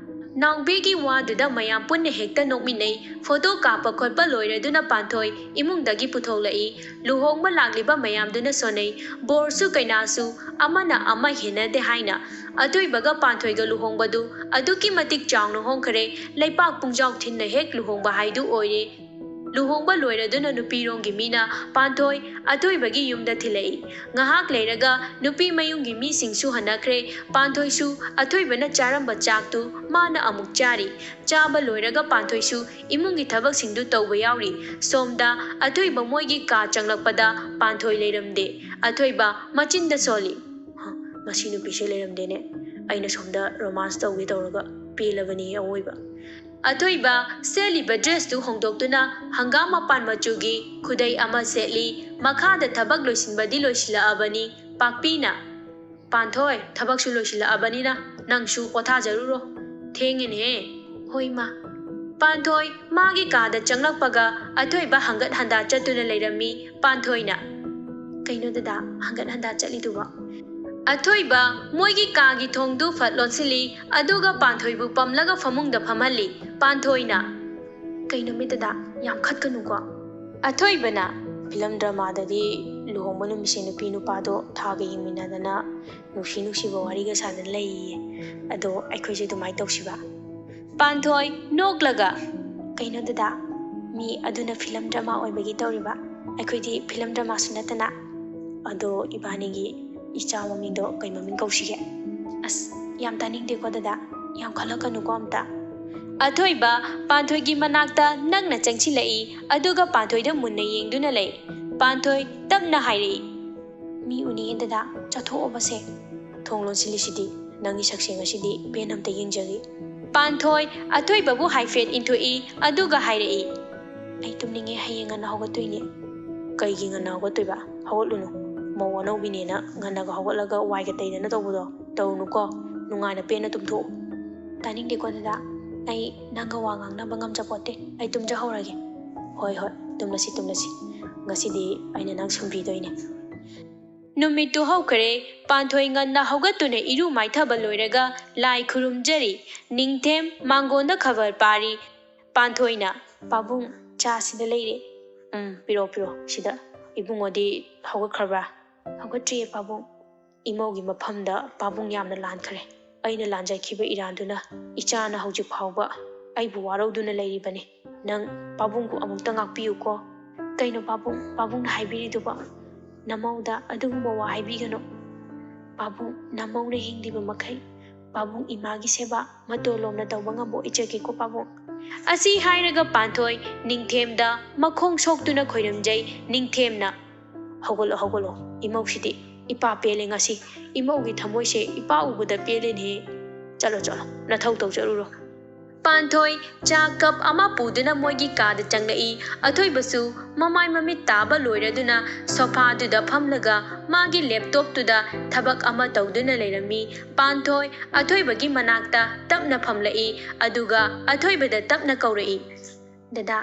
ꯅꯥꯎꯕꯤꯒꯤ ꯋꯥꯗꯨꯗ ꯃꯌꯥꯝ ꯄꯨꯟꯅ ꯍꯦꯛꯇ ꯅꯣꯛꯃꯤꯟꯅꯩ꯫ ꯐꯣꯇꯣ ꯀꯥꯞꯄ ꯈꯣꯠꯄ ꯂꯣꯏꯔꯗꯨꯅ ꯄꯥꯟꯊꯣꯏ ꯏꯃꯨꯡꯗꯒꯤ ꯄꯨꯊꯣꯛꯂꯛꯏ꯫ ꯂꯨꯍꯣꯡꯕ ꯂꯥꯛꯂꯤꯕ ꯃꯌꯥꯝꯗꯨꯅ ꯁꯣꯟꯅꯩ꯫ ꯕꯣꯔꯁꯨ ꯀꯩꯅꯥꯁꯨ ꯑꯃꯅ ꯑꯃ ꯍꯦꯟꯅꯗꯦ ꯍꯥꯏꯅ꯫ ꯑꯊꯣꯏꯕꯒ ꯄꯥꯟꯊꯣꯏꯒ ꯂꯨꯍꯣꯡꯕꯗꯨ ꯑꯗꯨꯛꯀꯤ ꯃꯇꯤꯛ ꯆꯥꯎꯅ ꯍꯣꯡꯈ꯭ꯔꯦ꯫ ꯂꯩꯄꯥꯛ ꯄꯨꯡꯖꯥꯎ ꯊꯤꯟꯅ ꯍꯦꯛ ꯂꯨꯍꯣꯡꯕ ꯍꯥꯏꯗꯨ ꯑꯣꯏꯔꯦ꯫ ꯂꯨꯍꯣꯡꯕ ꯂꯣꯏꯔꯗꯨꯅ ꯅꯨꯄꯤꯔꯣꯝꯒꯤ ꯃꯤꯅ ꯄꯥꯟꯊꯣꯏ ꯑꯊꯣꯏꯕꯒꯤ ꯌꯨꯝꯗ ꯊꯤꯜꯂꯛꯏ꯫ ꯉꯥꯏꯍꯥꯛ ꯂꯩꯔꯒ ꯅꯨꯄꯤ ꯃꯌꯨꯝꯒꯤ ꯃꯤꯁꯤꯡꯁꯨ ꯍꯟꯅꯈ꯭ꯔꯦ꯫ ꯄꯥꯟꯊꯣꯏꯁꯨ ꯑꯊꯣꯏꯕꯅ ꯆꯥꯔꯝꯕ ꯆꯥꯛꯇꯨ ꯃꯥꯅ ꯑꯃꯨꯛ ꯆꯥꯔꯤ꯫ ꯆꯥꯕ ꯂꯣꯏꯔꯒ ꯄꯥꯟꯊꯣꯏꯁꯨ ꯏꯃꯨꯡꯒꯤ ꯊꯕꯛꯁꯤꯡꯗꯨ ꯇꯧꯕ ꯌꯥꯎꯔꯤ꯫ ꯁꯣꯝꯗ ꯑꯊꯣꯏꯕ ꯃꯣꯏꯒꯤ ꯀꯥ ꯆꯪꯂꯛꯄꯗ ꯄꯥꯟꯊꯣꯏ ꯂꯩꯔꯝꯗꯦ꯫ ꯑꯊꯣꯏꯕ ꯃꯆꯤꯟꯗ ꯁꯣꯜꯂꯤ꯫ "ꯍ, ꯃꯁꯤ ꯅꯨꯄꯤꯁꯦ ꯂꯩꯔꯝꯗꯦꯅꯦ꯫ ꯑꯩꯅ ꯁꯣꯝꯗ ꯔꯣꯃꯥꯟꯁ ꯇꯧꯒꯦ ꯇꯧꯔꯒ ꯄꯦꯜꯂꯕꯅꯤ ꯑꯋꯣꯏꯕ꯫" ꯑꯊꯣꯏꯕ ꯁꯦꯠꯂꯤꯕ ꯗ꯭ꯔꯦꯁꯇꯨ ꯍꯣꯡꯗꯣꯛꯇꯨꯅ ꯍꯪꯒꯥꯝ ꯃꯄꯥꯟ ꯃꯆꯨꯒꯤ ꯈꯨꯗꯩ ꯑꯃ ꯁꯦꯠꯂꯤ꯫ ꯃꯈꯥꯗ ꯊꯕꯛ ꯂꯣꯏꯁꯤꯟꯕꯗꯤ ꯂꯣꯏꯁꯤꯜꯂꯛꯑꯕꯅꯤ꯫ ꯄꯥꯛꯄꯤꯅ, "ꯄꯥꯟꯊꯣꯏ, ꯊꯕꯛꯁꯨ ꯂꯣꯏꯁꯤꯜꯂꯛꯑꯕꯅꯤꯅ ꯅꯪꯁꯨ ꯄꯣꯊꯥꯖꯔꯨꯔꯣ꯫ ꯊꯦꯡꯉꯦꯅꯦ꯫" "ꯍꯣꯏ, ꯃꯥ꯫" ꯄꯥꯟꯊꯣꯏ ꯃꯥꯒꯤ ꯀꯥꯗ ꯆꯪꯂꯛꯄꯒ ꯑꯊꯣꯏꯕ ꯍꯪꯒꯠ ꯍꯟꯗꯥ ꯆꯠꯇꯨꯅ ꯂꯩꯔꯝꯃꯤ꯫ ꯄꯥꯟꯊꯣꯏꯅ, "ꯀꯩꯅꯣ ꯗꯗꯥ, ꯍꯪꯒꯠ ꯍꯟꯗꯥ ꯆꯠꯂꯤꯗꯨꯕꯣ?" ꯑꯊꯣꯏꯕ ꯃꯣꯏꯒꯤ ꯀꯥꯒꯤ ꯊꯣꯡꯗꯨ ꯐꯠ ꯂꯣꯟꯁꯤꯜꯂꯤ, ꯑꯗꯨꯒ ꯄꯥꯟꯊꯣꯏꯕꯨ ꯄꯝꯂꯒ ꯐꯃꯨꯡꯗ ꯐꯝꯍꯜꯂꯤ꯫ ꯄꯥꯟꯊꯣꯏꯅ, "ꯀꯩꯅꯣ ꯃꯤꯠꯇꯗ, ꯌꯥꯝ ꯈꯠꯀꯅꯨꯀꯣ꯫" ꯑꯊꯣꯏꯕꯅ, "ꯐꯤꯂꯝ ꯗ꯭ꯔꯃꯥꯗꯗꯤ ꯂꯨꯍꯣꯡꯕ ꯅꯨꯃꯤꯠꯁꯦ ꯅꯨꯄꯤ ꯅꯨꯄꯥꯗꯣ ꯊꯥꯒ ꯌꯦꯡꯃꯤꯟꯅꯗꯅ ꯅꯨꯡꯁꯤ ꯅꯨꯡꯁꯤꯕ ꯋꯥꯔꯤꯒ ꯁꯥꯗꯅ ꯂꯩꯌꯦ꯫ ꯑꯗꯣ ꯑꯩꯈꯣꯏꯁꯨ ꯑꯗꯨꯃꯥꯏꯅ ꯇꯧꯁꯤꯕ?" ꯄꯥꯟꯊꯣꯏ ꯅꯣꯛꯂꯒ, "ꯀꯩꯅꯣ ꯗꯗꯥ, ꯃꯤ ꯑꯗꯨꯅ ꯐꯤꯂꯝ ꯗ꯭ꯔꯃꯥ ꯑꯣꯏꯕꯒꯤ ꯇꯧꯔꯤꯕ, ꯑꯩꯈꯣꯏꯗꯤ ꯐꯤꯂꯝ ꯗ꯭ꯔꯃꯥꯁꯨ ꯅꯠꯇꯅ꯫ ꯑꯗꯣ ꯏꯕꯥꯅꯤꯒꯤ ꯏꯆꯥ ꯃꯃꯤꯡꯗꯣ ꯀꯩ ꯃꯃꯤꯡ ꯀꯧꯁꯤꯒꯦ?" "ꯑꯁ, ꯌꯥꯝ ꯇꯥꯅꯤꯡꯗꯦꯀꯣ ꯗꯗꯥ, ꯌꯥꯝ ꯈꯜꯂꯛꯀꯅꯨꯀꯣ ꯑꯝꯇ꯫" ꯑꯊꯣꯏꯕ ꯄꯥꯟꯊꯣꯏꯒꯤ ꯃꯅꯥꯛꯇ ꯅꯛꯅ ꯆꯪꯁꯤꯜꯂꯛꯏ, ꯑꯗꯨꯒ ꯄꯥꯟꯊꯣꯏꯗ ꯃꯨꯟꯅ ꯌꯦꯡꯗꯨꯅ ꯂꯩ꯫ ꯄꯥꯟꯊꯣꯏ ꯇꯞꯅ ꯍꯥꯏꯔꯛꯏ, "ꯃꯤ ꯎꯅꯤꯡꯉꯦ ꯗꯗꯥ, ꯆꯠꯊꯣꯛꯑꯣꯕꯁꯦ꯫" "ꯊꯣꯡ ꯂꯣꯟꯁꯤꯜꯂꯤꯁꯤꯗꯤ, ꯅꯪꯒꯤ ꯁꯛꯁꯦ ꯉꯁꯤꯗꯤ ꯄꯦꯟ ꯑꯝꯇ ꯌꯦꯡꯖꯒꯦ꯫" ꯄꯥꯟꯊꯣꯏ ꯑꯊꯣꯏꯕꯕꯨ ꯍꯥꯏꯐꯦꯠ ꯏꯟꯊꯣꯛꯏ, ꯑꯗꯨꯒ ꯍꯥꯏꯔꯛꯏ, "ꯑꯩ ꯇꯨꯝꯅꯤꯡꯉꯦ, ꯍꯌꯦꯡ ꯉꯟꯅ ꯍꯧꯒꯠꯇꯣꯏꯅꯦ꯫" "ꯀꯩꯒꯤ ꯉꯟꯅ ꯍꯧꯒꯠꯇꯣꯏꯕ? ꯍꯧꯒꯠꯂꯨꯅꯨ꯫ ꯃꯧ ꯑꯅꯧꯕꯤꯅꯦꯅ ꯉꯟꯅꯒ ꯍꯧꯒꯠꯂꯒ ꯋꯥꯏꯒ ꯇꯩꯗꯅ ꯇꯧꯕꯗꯣ ꯇꯧꯔꯨꯅꯨꯀꯣ꯫ ꯅꯨꯡꯉꯥꯏꯅ ꯄꯦꯟꯅ ꯇꯨꯝꯊꯣꯛꯎ꯫" "ꯇꯥꯅꯤꯡꯗꯦꯀꯣ ꯗꯗꯥ, ꯑꯩ ꯅꯪꯒ ꯋꯥ ꯉꯥꯡꯅꯕ ꯉꯝꯖꯄꯣꯠꯇꯦ꯫ ꯑꯩ ꯇꯨꯝꯖꯍꯧꯔꯒꯦ꯫" "ꯍꯣꯏ, ꯍꯣꯏ, ꯇꯨꯝꯂꯁꯤ, ꯇꯨꯝꯂꯁꯤ꯫ ꯉꯁꯤꯗꯤ ꯑꯩꯅ ꯅꯪ ꯁꯨꯝꯕꯤꯗꯣꯏꯅꯦ꯫" ꯅꯨꯃꯤꯠꯇꯨ ꯍꯧꯈ꯭ꯔꯦ꯫ ꯄꯥꯟꯊꯣꯏ ꯉꯟꯅ ꯍꯧꯒꯠꯇꯨꯅ ꯏꯔꯨ ꯃꯥꯏꯊꯕ ꯂꯣꯏꯔꯒ ꯂꯥꯏ ꯈꯨꯔꯨꯝꯖꯔꯤ꯫ ꯅꯤꯡꯊꯦꯝ ꯃꯥꯡꯒꯣꯟꯗ ꯈꯕꯔ ꯄꯥꯔꯤ꯫ ꯄꯥꯟꯊꯣꯏꯅ, "ꯄꯥꯕꯨꯡ, ꯆꯥ ꯁꯤꯗ ꯂꯩꯔꯦ꯫" "ꯎꯝ, ꯄꯤꯔꯣ, ꯄꯤꯔꯣ꯫ ꯁꯤꯗ ꯏꯕꯨꯡꯉꯣꯗꯤ ꯍꯧꯒꯠꯈ꯭ꯔꯕ꯭ꯔꯥ?" "ꯍꯧꯒꯠꯇ꯭ꯔꯤꯌꯦ, ꯄꯥꯕꯨꯡ꯫ ꯏꯃꯧꯒꯤ ꯃꯐꯝꯗ ꯄꯥꯕꯨꯡ ꯌꯥꯝꯅ ꯂꯥꯟꯈ꯭ꯔꯦ꯫ ꯑꯩꯅ ꯂꯥꯟꯖꯈꯤꯕ ꯏꯔꯥꯟꯗꯨꯅ ꯏꯆꯥꯅ ꯍꯧꯖꯤꯛ ꯐꯥꯎꯕ ꯑꯩꯕꯨ ꯋꯥꯔꯧꯗꯨꯅ ꯂꯩꯔꯤꯕꯅꯤ꯫ ꯅꯪ ꯄꯥꯕꯨꯡꯕꯨ ꯑꯃꯨꯛꯇ ꯉꯥꯛꯄꯤꯌꯨꯀꯣ꯫" "ꯀꯩꯅꯣ ꯄꯥꯕꯨꯡ, ꯄꯥꯕꯨꯡꯅ ꯍꯥꯏꯕꯤꯔꯤꯗꯨꯕꯣ? ꯅꯃꯧꯗ ꯑꯗꯨꯒꯨꯝꯕ ꯋꯥ ꯍꯥꯏꯕꯤꯒꯅꯨ꯫ ꯄꯥꯕꯨꯡ, ꯅꯃꯧꯅ ꯍꯤꯡꯂꯤꯕ ꯃꯈꯩ ꯄꯥꯕꯨꯡ ꯏꯃꯥꯒꯤ ꯁꯦꯕꯥ ꯃꯇꯣꯟ ꯂꯣꯝꯅ ꯇꯧꯕ ꯉꯝꯕ ꯑꯣꯏꯖꯒꯦꯀꯣ ꯄꯥꯕꯨꯡ꯫" ꯑꯁꯤ ꯍꯥꯏꯔꯒ ꯄꯥꯟꯊꯣꯏ ꯅꯤꯡꯊꯦꯝꯗ ꯃꯈꯣꯡ ꯁꯣꯛꯇꯨꯅ ꯈꯣꯏꯔꯝꯖꯩ꯫ ꯅꯤꯡꯊꯦꯝꯅ, "ꯍꯧꯒꯠꯂꯣ, ꯍꯧꯒꯠꯂꯣ꯫ ꯏꯃꯧꯁꯤꯗꯤ ꯏꯄꯥ ꯄꯦꯜꯂꯦ ꯉꯁꯤ꯫ ꯏꯃꯧꯒꯤ ꯊꯃꯣꯏꯁꯦ ꯏꯄꯥ ꯎꯕꯗ ꯄꯦꯜꯂꯦꯅꯦꯍꯦ꯫ ꯆꯠꯂꯣ, ꯆꯠꯂꯣ, ꯅꯊꯧ ꯇꯧ ꯆꯠꯂꯨꯔꯣ꯫" ꯄꯥꯟꯊꯣꯏ ꯆꯥ ꯀꯞ ꯑꯃ ꯄꯨꯗꯨꯅ ꯃꯣꯏꯒꯤ ꯀꯥꯗ ꯆꯪꯂꯛꯏ꯫ ꯑꯊꯣꯏꯕꯁꯨ ꯃꯃꯥꯏ ꯃꯃꯤꯠ ꯇꯥꯕ ꯂꯣꯏꯔꯗꯨꯅ ꯁꯣꯐꯥꯗꯨꯗ ꯐꯝꯂꯒ ꯃꯥꯒꯤ ꯂꯦꯞꯇꯣꯞꯇꯨꯗ ꯊꯕꯛ ꯑꯃ ꯇꯧꯗꯨꯅ ꯂꯩꯔꯝꯃꯤ꯫ ꯄꯥꯟꯊꯣꯏ ꯑꯊꯣꯏꯕꯒꯤ ꯃꯅꯥꯛꯇ ꯇꯞꯅ ꯐꯝꯂꯛꯏ, ꯑꯗꯨꯒ ꯑꯊꯣꯏꯕꯗ ꯇꯞꯅ ꯀꯧꯔꯛꯏ, "ꯗꯗꯥ꯫"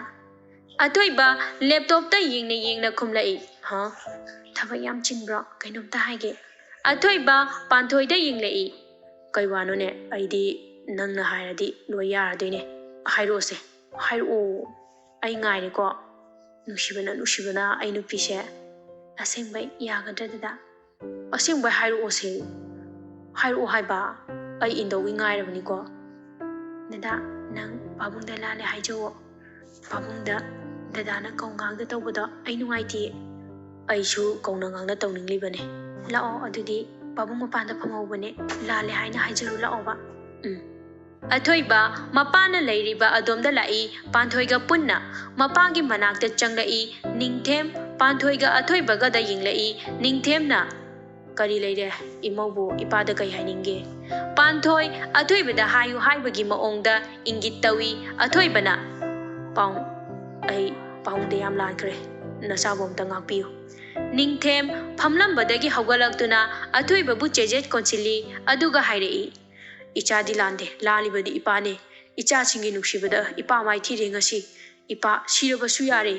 ꯑꯊꯣꯏꯕ ꯂꯦꯞꯇꯣꯞꯇ ꯌꯦꯡꯅ ꯌꯦꯡꯅ ꯈꯨꯝꯂꯛꯏ, "ꯍꯥ? ꯊꯕꯛ ꯌꯥꯝ ꯆꯤꯟꯕ꯭ꯔꯣ? ꯀꯩꯅꯣꯝꯇ ꯍꯥꯏꯒꯦ꯫" ꯑꯊꯣꯏꯕ ꯄꯥꯟꯊꯣꯏꯗ ꯌꯦꯡꯂꯛꯏ, "ꯀꯩ ꯋꯥꯅꯣꯅꯦ? ꯑꯩꯗꯤ ꯅꯪꯅ ꯍꯥꯏꯔꯗꯤ ꯂꯣꯏ ꯌꯥꯔꯗꯣꯏꯅꯦ꯫ ꯍꯥꯏꯔꯛꯑꯣꯁꯦ, ꯍꯥꯏꯔꯛꯑꯣ꯫ ꯑꯩ ꯉꯥꯏꯔꯦꯀꯣ꯫ ꯅꯨꯡꯁꯤꯕꯅ, ꯅꯨꯡꯁꯤꯕꯅ ꯑꯩ ꯅꯨꯄꯤꯁꯦ꯫ ꯑꯁꯦꯡꯕꯩ ꯌꯥꯒꯗ꯭ꯔꯥ ꯗꯗꯥ?" "ꯑꯁꯦꯡꯕꯩ ꯍꯥꯏꯔꯛꯑꯣꯁꯦ꯫ ꯍꯥꯏꯔꯛꯑꯣ ꯍꯥꯏꯕ꯫ ꯑꯩ ꯏꯟꯗꯧꯒꯤ ꯉꯥꯏꯔꯕꯅꯤꯀꯣ꯫" "ꯗꯗꯥ, ꯅꯪ ꯄꯥꯕꯨꯡꯗ ꯂꯥꯜꯂꯦ ꯍꯥꯏꯖꯧꯑꯣ꯫ ꯄꯥꯕꯨꯡꯗ ꯗꯗꯥꯅ ꯀꯧ ꯉꯥꯡꯗ ꯇꯧꯕꯗꯣ ꯑꯩ ꯅꯨꯡꯉꯥꯏꯇꯦ꯫" "ꯑꯩꯁꯨ ꯀꯧꯅ ꯉꯥꯡꯅ ꯇꯧꯅꯤꯡꯂꯤꯕꯅꯦ꯫" "ꯂꯥꯛꯑꯣ, ꯑꯗꯨꯗꯤ ꯄꯥꯕꯨꯡ ꯃꯄꯥꯟꯗ ꯐꯝꯍꯧꯕꯅꯦ, ꯂꯥꯜꯂꯦ ꯍꯥꯏꯅ ꯍꯥꯏꯖꯔꯨ ꯂꯥꯛꯑꯣꯕ꯫" "ꯎꯝ꯫" ꯑꯊꯣꯏꯕ ꯃꯄꯥꯅ ꯂꯩꯔꯤꯕ ꯑꯗꯣꯝꯗ ꯂꯥꯛꯏ꯫ ꯄꯥꯟꯊꯣꯏꯒ ꯄꯨꯟꯅ ꯃꯄꯥꯒꯤ ꯃꯅꯥꯛꯇ ꯆꯪꯂꯛꯏ꯫ ꯅꯤꯡꯊꯦꯝ ꯄꯥꯟꯊꯣꯏꯒ ꯑꯊꯣꯏꯕꯒꯗ ꯌꯦꯡꯂꯛꯏ꯫ ꯅꯤꯡꯊꯦꯝꯅ, "ꯀꯔꯤ ꯂꯩꯔꯦ? ꯏꯃꯧꯕꯨ ꯏꯄꯥꯗ ꯀꯩ ꯍꯥꯏꯅꯤꯡꯒꯦ?" ꯄꯥꯟꯊꯣꯏ ꯑꯊꯣꯏꯕꯗ ꯍꯥꯏꯌꯨ ꯍꯥꯏꯕꯒꯤ ꯃꯑꯣꯡꯗ ꯏꯪꯒꯤꯠ ꯇꯧꯏ꯫ ꯑꯊꯣꯏꯕꯅ, "ꯄꯥꯎ, ꯑꯩ ꯄꯥꯎꯗ ꯌꯥꯝ ꯂꯥꯟꯈ꯭ꯔꯦ꯫ ꯅꯆꯥꯕꯨ ꯑꯝꯇ ꯉꯥꯛꯄꯤꯌꯨ꯫" ꯅꯤꯡꯊꯦꯝ ꯐꯝꯂꯝꯕꯗꯒꯤ ꯍꯧꯒꯠꯂꯛꯇꯨꯅ ꯑꯊꯣꯏꯕꯕꯨ ꯆꯦꯖꯦꯠ ꯀꯣꯟꯁꯤꯜꯂꯤ, ꯑꯗꯨꯒ ꯍꯥꯏꯔꯛꯏ, "ꯏꯆꯥꯗꯤ ꯂꯥꯟꯗꯦ, ꯂꯥꯜꯂꯤꯕꯗꯤ ꯏꯄꯥꯅꯦ꯫ ꯏꯆꯥꯁꯤꯡꯒꯤ ꯅꯨꯡꯁꯤꯕꯗ ꯏꯄꯥ ꯃꯥꯏꯊꯤꯔꯦ ꯉꯁꯤ꯫ ꯏꯄꯥ ꯁꯤꯔꯕꯁꯨ ꯌꯥꯔꯦ꯫"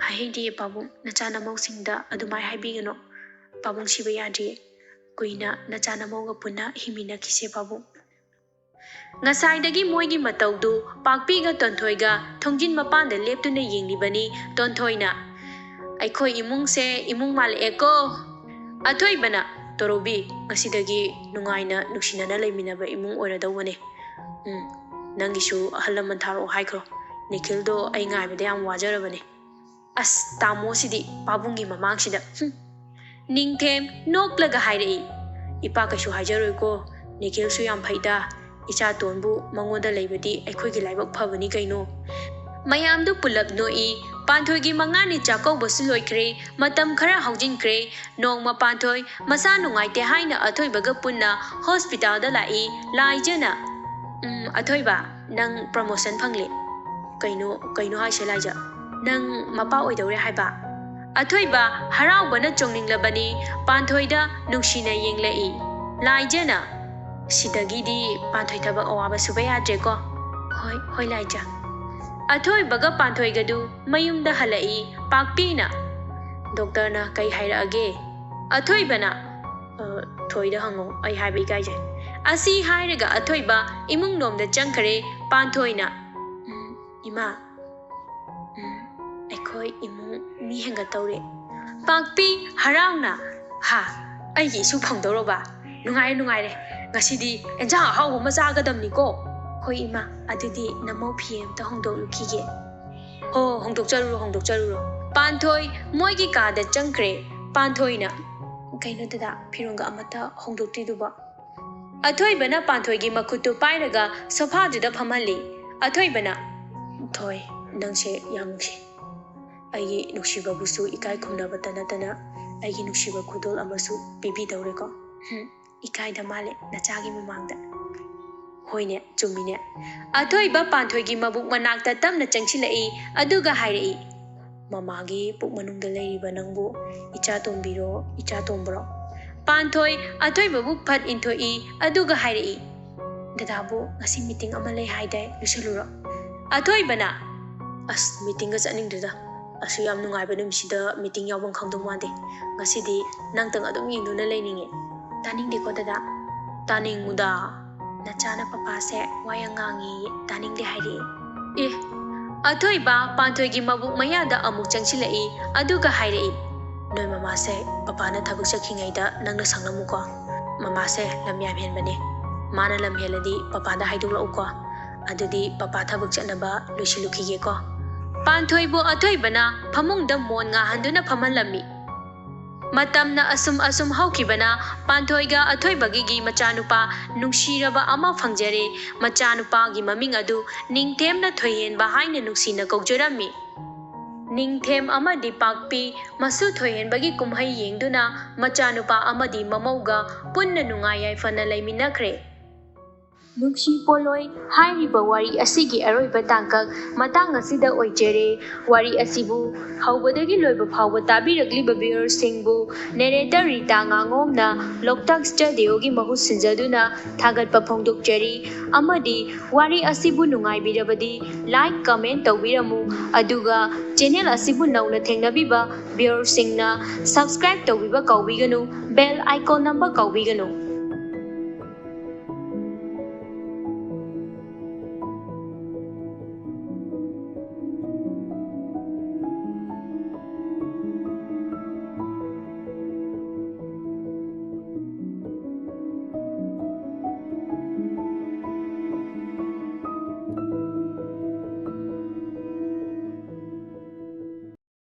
"ꯍꯥꯏꯍꯩꯗꯦ ꯄꯥꯕꯨꯡ, ꯅꯆꯥ ꯅꯃꯧꯁꯤꯡꯗ ꯑꯗꯨꯃꯥꯏ ꯍꯥꯏꯕꯤꯒꯅꯨ꯫ ꯄꯥꯕꯨꯡ ꯁꯤꯕ ꯌꯥꯗ꯭ꯔꯤꯌꯦ꯫ ꯀꯨꯏꯅ ꯅꯆꯥ ꯅꯃꯧꯒ ꯄꯨꯟꯅ ꯍꯤꯡꯃꯤꯟꯅꯈꯤꯁꯦ ꯄꯥꯕꯨꯡ꯫ ꯉꯁꯥꯏꯗꯒꯤ ꯃꯣꯏꯒꯤ ꯃꯇꯧꯗꯨ ꯄꯥꯛꯄꯤꯒ ꯇꯣꯟꯊꯣꯏꯒ ꯊꯣꯡꯖꯤꯟ ꯃꯄꯥꯟꯗ ꯂꯦꯞꯇꯨꯅ ꯌꯦꯡꯂꯤꯕꯅꯤ꯫ ꯇꯣꯟꯊꯣꯏꯅ, "ꯑꯩꯈꯣꯏ ꯏꯃꯨꯡꯁꯦ ꯏꯃꯨꯡ ꯃꯥꯜꯂꯛꯑꯦꯀꯣ"꯫ ꯑꯊꯣꯏꯕꯅ, "ꯇꯣꯔꯣꯕꯤ, ꯉꯁꯤꯗꯒꯤ ꯅꯨꯡꯉꯥꯏꯅ ꯅꯨꯡꯁꯤꯅꯅ ꯂꯩꯃꯤꯟꯅꯕ ꯏꯃꯨꯡ ꯑꯣꯏꯔꯗꯧꯕꯅꯦ꯫ ꯎꯝ, ꯅꯪꯒꯤꯁꯨ ꯑꯍꯜ ꯂꯃꯟ ꯊꯥꯔꯛꯑꯣ ꯍꯥꯏꯈ꯭ꯔꯣ꯫ ꯅꯤꯈꯤꯜꯗꯣ ꯑꯩ ꯉꯥꯏꯕꯗ ꯌꯥꯝ ꯋꯥꯖꯔꯕꯅꯦ"꯫ ꯑꯁ, ꯇꯥꯃꯣꯁꯤꯗꯤ ꯄꯥꯕꯨꯡꯒꯤ ꯃꯃꯥꯡꯁꯤꯗ꯫ ꯍꯨꯝ꯫ ꯅꯤꯡꯊꯦꯝ ꯅꯣꯛꯂꯒ ꯍꯥꯏꯔꯛꯏ, "ꯏꯄꯥ ꯀꯩꯁꯨ ꯍꯥꯏꯖꯔꯣꯏꯀꯣ, ꯅꯤꯈꯤꯜꯁꯨ ꯌꯥꯝ ꯐꯩꯗ꯫ ꯏꯆꯥꯇꯣꯟꯕꯨ ꯃꯉꯣꯟꯗ ꯂꯩꯕꯗꯤ ꯑꯩꯈꯣꯏꯒꯤ ꯂꯥꯏꯕꯛ ꯐꯕꯅꯤ ꯀꯩꯅꯣ"꯫ ꯃꯌꯥꯝꯗꯨ ꯄꯨꯂꯞ ꯅꯣꯛꯏ꯫ ꯄꯥꯟꯊꯣꯏꯒꯤ ꯃꯉꯥꯅꯤ ꯆꯥꯛꯀꯧꯕꯁꯨ ꯂꯣꯏꯈ꯭ꯔꯦ꯫ ꯃꯇꯝ ꯈꯔ ꯍꯧꯖꯤꯟꯈ꯭ꯔꯦ꯫ ꯅꯣꯡꯃ ꯄꯥꯟꯊꯣꯏ ꯃꯁꯥ ꯅꯨꯡꯉꯥꯏꯇꯦ ꯍꯥꯏꯅ ꯑꯊꯣꯏꯕꯒ ꯄꯨꯟꯅ ꯍꯣꯁꯄꯤꯇꯥꯜꯗ ꯂꯥꯛꯏ꯫ ꯂꯥꯏꯖꯅ, "ꯎꯝ, ꯑꯊꯣꯏꯕ, ꯅꯪ ꯄ꯭ꯔꯃꯣꯁꯟ ꯐꯪꯂꯦ"꯫ "ꯀꯩꯅꯣ, ꯀꯩꯅꯣ ꯍꯥꯏꯁꯦ ꯂꯥꯏꯖ? ꯅꯪ ꯃꯄꯥ ꯑꯣꯏꯗꯧꯔꯦ ꯍꯥꯏꯕ?" ꯑꯊꯣꯏꯕ ꯍꯔꯥꯎꯕꯅ ꯆꯣꯡꯅꯤꯡꯂꯕꯅꯤ꯫ ꯄꯥꯟꯊꯣꯏꯗ ꯅꯨꯡꯁꯤꯅ ꯌꯦꯡꯂꯛꯏ꯫ ꯂꯥꯏꯖꯅ, "ꯁꯤꯗꯒꯤꯗꯤ ꯄꯥꯟꯊꯣꯏ ꯊꯕꯛ ꯑꯋꯥꯕ ꯁꯨꯕ ꯌꯥꯗ꯭ꯔꯦꯀꯣ"꯫ "ꯍꯣꯏ, ꯍꯣꯏ ꯂꯥꯏꯖ"꯫ ꯑꯊꯣꯏꯕꯒ ꯄꯥꯟꯊꯣꯏꯒꯗꯨ ꯃꯌꯨꯝꯗ ꯍꯜꯂꯛꯏ꯫ ꯄꯥꯛꯄꯤꯅ, "ꯗꯣꯛꯇꯔꯅ ꯀꯩ ꯍꯥꯏꯔꯛꯑꯒꯦ?" ꯑꯊꯣꯏꯕꯅ, "ꯑ, ꯊꯣꯏꯗ ꯍꯪꯉꯣ, ꯑꯩ ꯍꯥꯏꯕ ꯏꯀꯥꯏꯖꯩ"꯫ ꯑꯁꯤ ꯍꯥꯏꯔꯒ ꯑꯊꯣꯏꯕ ꯏꯃꯨꯡꯂꯣꯝꯗ ꯆꯪꯈ꯭ꯔꯦ꯫ ꯄꯥꯟꯊꯣꯏꯅ, "ꯎꯝ, ꯏꯃꯥ, ꯎꯝ, ꯑꯩꯈꯣꯏ ꯏꯃꯨꯡ ꯃꯤ ꯍꯦꯟꯒꯠꯇꯧꯔꯦ"꯫ ꯄꯥꯛꯄꯤ ꯍꯔꯥꯎꯅ, "ꯍꯥ, ꯑꯩꯒꯤ ꯏꯁꯨ ꯐꯪꯗꯧꯔꯕ? ꯅꯨꯡꯉꯥꯏꯔꯦ, ꯅꯨꯡꯉꯥꯏꯔꯦ꯫ ꯉꯁꯤꯗꯤ ꯑꯦꯟꯖꯥꯡ ꯑꯍꯥꯎꯕ ꯑꯃ ꯆꯥꯒꯗꯕꯅꯤꯀꯣ"꯫ "ꯍꯣꯏ ꯏꯃꯥ, ꯑꯗꯨꯗꯤ ꯅꯃꯧ ꯐꯤ ꯑꯝꯇ ꯍꯣꯡꯗꯣꯛꯂꯨꯈꯤꯒꯦ"꯫ "ꯍꯣ, ꯍꯣ, ꯍꯣꯡꯗꯣꯛꯆꯔꯨꯔꯣ, ꯍꯣꯡꯗꯣꯛꯆꯔꯨꯔꯣ"꯫ ꯄꯥꯟꯊꯣꯏ ꯃꯣꯏꯒꯤ ꯀꯥꯗ ꯆꯪꯈ꯭ꯔꯦ꯫ ꯄꯥꯟꯊꯣꯏꯅ, "ꯀꯩꯅꯣ ꯗꯗꯥ, ꯐꯤꯔꯣꯟꯒ ꯑꯃꯠꯇ ꯍꯣꯡꯗꯣꯛꯇ꯭ꯔꯤꯗꯨꯕꯣ?" ꯑꯊꯣꯏꯕꯅ ꯄꯥꯟꯊꯣꯏꯒꯤ ꯃꯈꯨꯠꯇꯨ ꯄꯥꯏꯔꯒ ꯁꯣꯐꯥꯗꯨꯗ ꯐꯝꯍꯜꯂꯤ꯫ ꯑꯊꯣꯏꯕꯅ, "ꯊꯣꯏ, ꯅꯪꯁꯦ ꯌꯥꯝ ꯅꯨꯡꯁꯤ꯫ ꯑꯩꯒꯤ ꯅꯨꯡꯁꯤꯕꯕꯨꯁꯨ ꯏꯀꯥꯏ ꯈꯨꯝꯅꯕꯇ ꯅꯠꯇꯅ ꯑꯩꯒꯤ ꯅꯨꯡꯁꯤꯕ ꯈꯨꯗꯣꯜ ꯑꯃꯁꯨ ꯄꯤꯕꯤꯗꯧꯔꯦꯀꯣ꯫ ꯍꯨꯝ, ꯏꯀꯥꯏꯗ ꯃꯥꯜꯂꯦ ꯅꯆꯥꯒꯤ ꯃꯃꯥꯡꯗ"꯫ "ꯍꯣꯏꯅꯦ, ꯆꯨꯝꯃꯤꯅꯦ"꯫ ꯑꯊꯣꯏꯕ ꯄꯥꯟꯊꯣꯏꯒꯤ ꯃꯕꯨꯛ ꯃꯅꯥꯛꯇ ꯇꯞꯅ ꯆꯪꯁꯤꯜꯂꯛꯏ, ꯑꯗꯨꯒ ꯍꯥꯏꯔꯛꯏ, "ꯃꯃꯥꯒꯤ ꯄꯨꯛ ꯃꯅꯨꯡꯗ ꯂꯩꯔꯤꯕ ꯅꯪꯕꯨ ꯏꯆꯥ ꯇꯣꯝꯕꯤꯔꯣ, ꯏꯆꯥ ꯇꯣꯝꯕꯔꯣ?" ꯄꯥꯟꯊꯣꯏ ꯑꯊꯣꯏꯕꯕꯨ ꯐꯠ ꯏꯟꯊꯣꯛꯏ, ꯑꯗꯨꯒ ꯍꯥꯏꯔꯛꯏ, "ꯗꯗꯥꯕꯨ ꯉꯁꯤ ꯃꯤꯇꯤꯡ ꯑꯃ ꯂꯩ ꯍꯥꯏꯗꯥꯏ, ꯂꯣꯏꯁꯤꯜꯂꯨꯔꯣ"꯫ ꯑꯊꯣꯏꯕꯅ, "ꯑꯁ, ꯃꯤꯇꯤꯡꯒ ꯆꯠꯅꯤꯡꯗꯦꯗ, ꯑꯁꯨ ꯌꯥꯝ ꯅꯨꯡꯉꯥꯏꯕ ꯅꯨꯃꯤꯠꯁꯤꯗ ꯃꯤꯇꯤꯡ ꯌꯥꯎꯐꯝ ꯈꯪꯗꯧ ꯃꯥꯟꯗꯦ꯫ ꯉꯁꯤꯗꯤ ꯅꯪꯇꯪ ꯑꯗꯨꯝ ꯌꯦꯡꯗꯨꯅ ꯂꯩꯅꯤꯡꯉꯦ꯫ ꯇꯥꯅꯤꯡꯗꯦꯀꯣ ꯗꯗꯥ꯫ ꯇꯥꯅꯤꯡꯉꯨꯗ꯫ ꯅꯆꯥꯅ ꯄꯄꯥꯁꯦ ꯋꯥ ꯌꯥꯝ ꯉꯥꯡꯉꯤ, ꯇꯥꯅꯤꯡꯗꯦ ꯍꯥꯏꯔꯛꯏ꯫ ꯑꯦ, ꯑꯊꯣꯏꯕ ꯄꯥꯟꯊꯣꯏꯒꯤ ꯃꯕꯨꯛ ꯃꯌꯥꯗ ꯑꯃꯨꯛ ꯆꯪꯁꯤꯜꯂꯛꯏ, ꯑꯗꯨꯒ ꯍꯥꯏꯔꯛꯏ, "ꯅꯣꯏ ꯃꯃꯥꯁꯦ ꯄꯄꯥꯅ ꯊꯕꯛ ꯆꯠꯈꯤꯉꯩꯗ ꯅꯪꯅ ꯁꯪꯂꯝꯃꯨꯀꯣ꯫ ꯃꯃꯥꯁꯦ ꯂꯝ ꯌꯥꯝ ꯍꯦꯟꯕꯅꯦ꯫ ꯃꯥꯅ ꯂꯝ ꯍꯦꯜꯂꯗꯤ ꯄꯄꯥꯗ ꯍꯥꯏꯗꯣꯛꯂꯛꯎꯀꯣ꯫ ꯑꯗꯨꯗꯤ ꯄꯄꯥ ꯊꯕꯛ ꯆꯠꯅꯕ ꯂꯣꯏꯁꯤꯜꯂꯨꯈꯤꯒꯦꯀꯣ꯫" ꯄꯥꯟꯊꯣꯏꯕꯨ ꯑꯊꯣꯏꯕꯅ ꯐꯃꯨꯡꯗ ꯃꯣꯟ ꯉꯥꯍꯟꯗꯨꯅ ꯐꯝꯍꯜꯂꯝꯃꯤ꯫ ꯃꯇꯝꯅ ꯑꯁꯨꯝ ꯑꯁꯨꯝ ꯍꯧꯈꯤꯕꯅ ꯄꯥꯟꯊꯣꯏꯒ ꯑꯊꯣꯏꯕꯒꯤꯒꯤ ꯃꯆꯥꯅꯨꯄꯥ ꯅꯨꯡꯁꯤꯔꯕ ꯑꯃ ꯐꯪꯖꯔꯦ꯫ ꯃꯆꯥꯅꯨꯄꯥꯒꯤ ꯃꯃꯤꯡ ꯑꯗꯨ ꯅꯤꯡꯊꯦꯝꯅ ꯊꯣꯏꯍꯦꯟꯕ ꯍꯥꯏꯅ ꯅꯨꯡꯁꯤꯅ ꯀꯧꯖꯔꯝꯃꯤ꯫ ꯅꯤꯡꯊꯦꯝ ꯑꯃꯗꯤ ꯄꯥꯛꯄꯤ ꯃꯁꯨ ꯊꯣꯏꯍꯦꯟꯕꯒꯤ ꯀꯨꯝꯍꯩ ꯌꯦꯡꯗꯨꯅ ꯃꯆꯥꯅꯨꯄꯥ ꯑꯃꯗꯤ ꯃꯃꯧꯒ ꯄꯨꯟꯅ ꯅꯨꯡꯉꯥꯏ ꯌꯥꯏꯐꯅ ꯂꯩꯃꯤꯟꯅꯈ꯭ꯔꯦ꯫ ꯅꯨꯡꯁꯤ ꯄꯣꯂꯣꯏ ꯍꯥꯏꯔꯤꯕ ꯋꯥꯔꯤ ꯑꯁꯤꯒꯤ ꯑꯔꯣꯏꯕ ꯇꯥꯡꯀꯛ ꯃꯇꯥꯡ ꯑꯁꯤꯗ ꯑꯣꯏꯖꯔꯦ꯫ ꯋꯥꯔꯤ ꯑꯁꯤꯕꯨ ꯍꯧꯕꯗꯒꯤ ꯂꯣꯏꯕ ꯐꯥꯎꯕ ꯇꯥꯕꯤꯔꯛꯂꯤꯕ viewerꯁꯤꯡꯕꯨ narrator ꯔꯤꯇꯥ ꯉꯥꯉꯣꯝꯅ ꯂꯣꯛꯇꯥꯛ ꯁ꯭ꯇꯨꯗꯤꯑꯣꯒꯤ ꯃꯍꯨꯠ ꯁꯤꯟꯖꯗꯨꯅ ꯊꯥꯒꯠꯄ ꯐꯣꯡꯗꯣꯛꯆꯔꯤ꯫ ꯑꯃꯗꯤ ꯋꯥꯔꯤ ꯑꯁꯤꯕꯨ ꯅꯨꯡꯉꯥꯏꯕꯤꯔꯕꯗꯤ like, comment ꯇꯧꯕꯤꯔꯝꯃꯨ꯫ ꯑꯗꯨꯒ channel ꯑꯁꯤꯕꯨ ꯅꯧꯅ ꯊꯦꯡꯅꯕꯤꯕ viewerꯁꯤꯡꯅ subscribe ꯇꯧꯕꯤꯕ ꯀꯥꯎꯕꯤꯒꯅꯨ, bell icon ꯅꯝꯕ ꯀꯥꯎꯕꯤꯒꯅꯨ꯫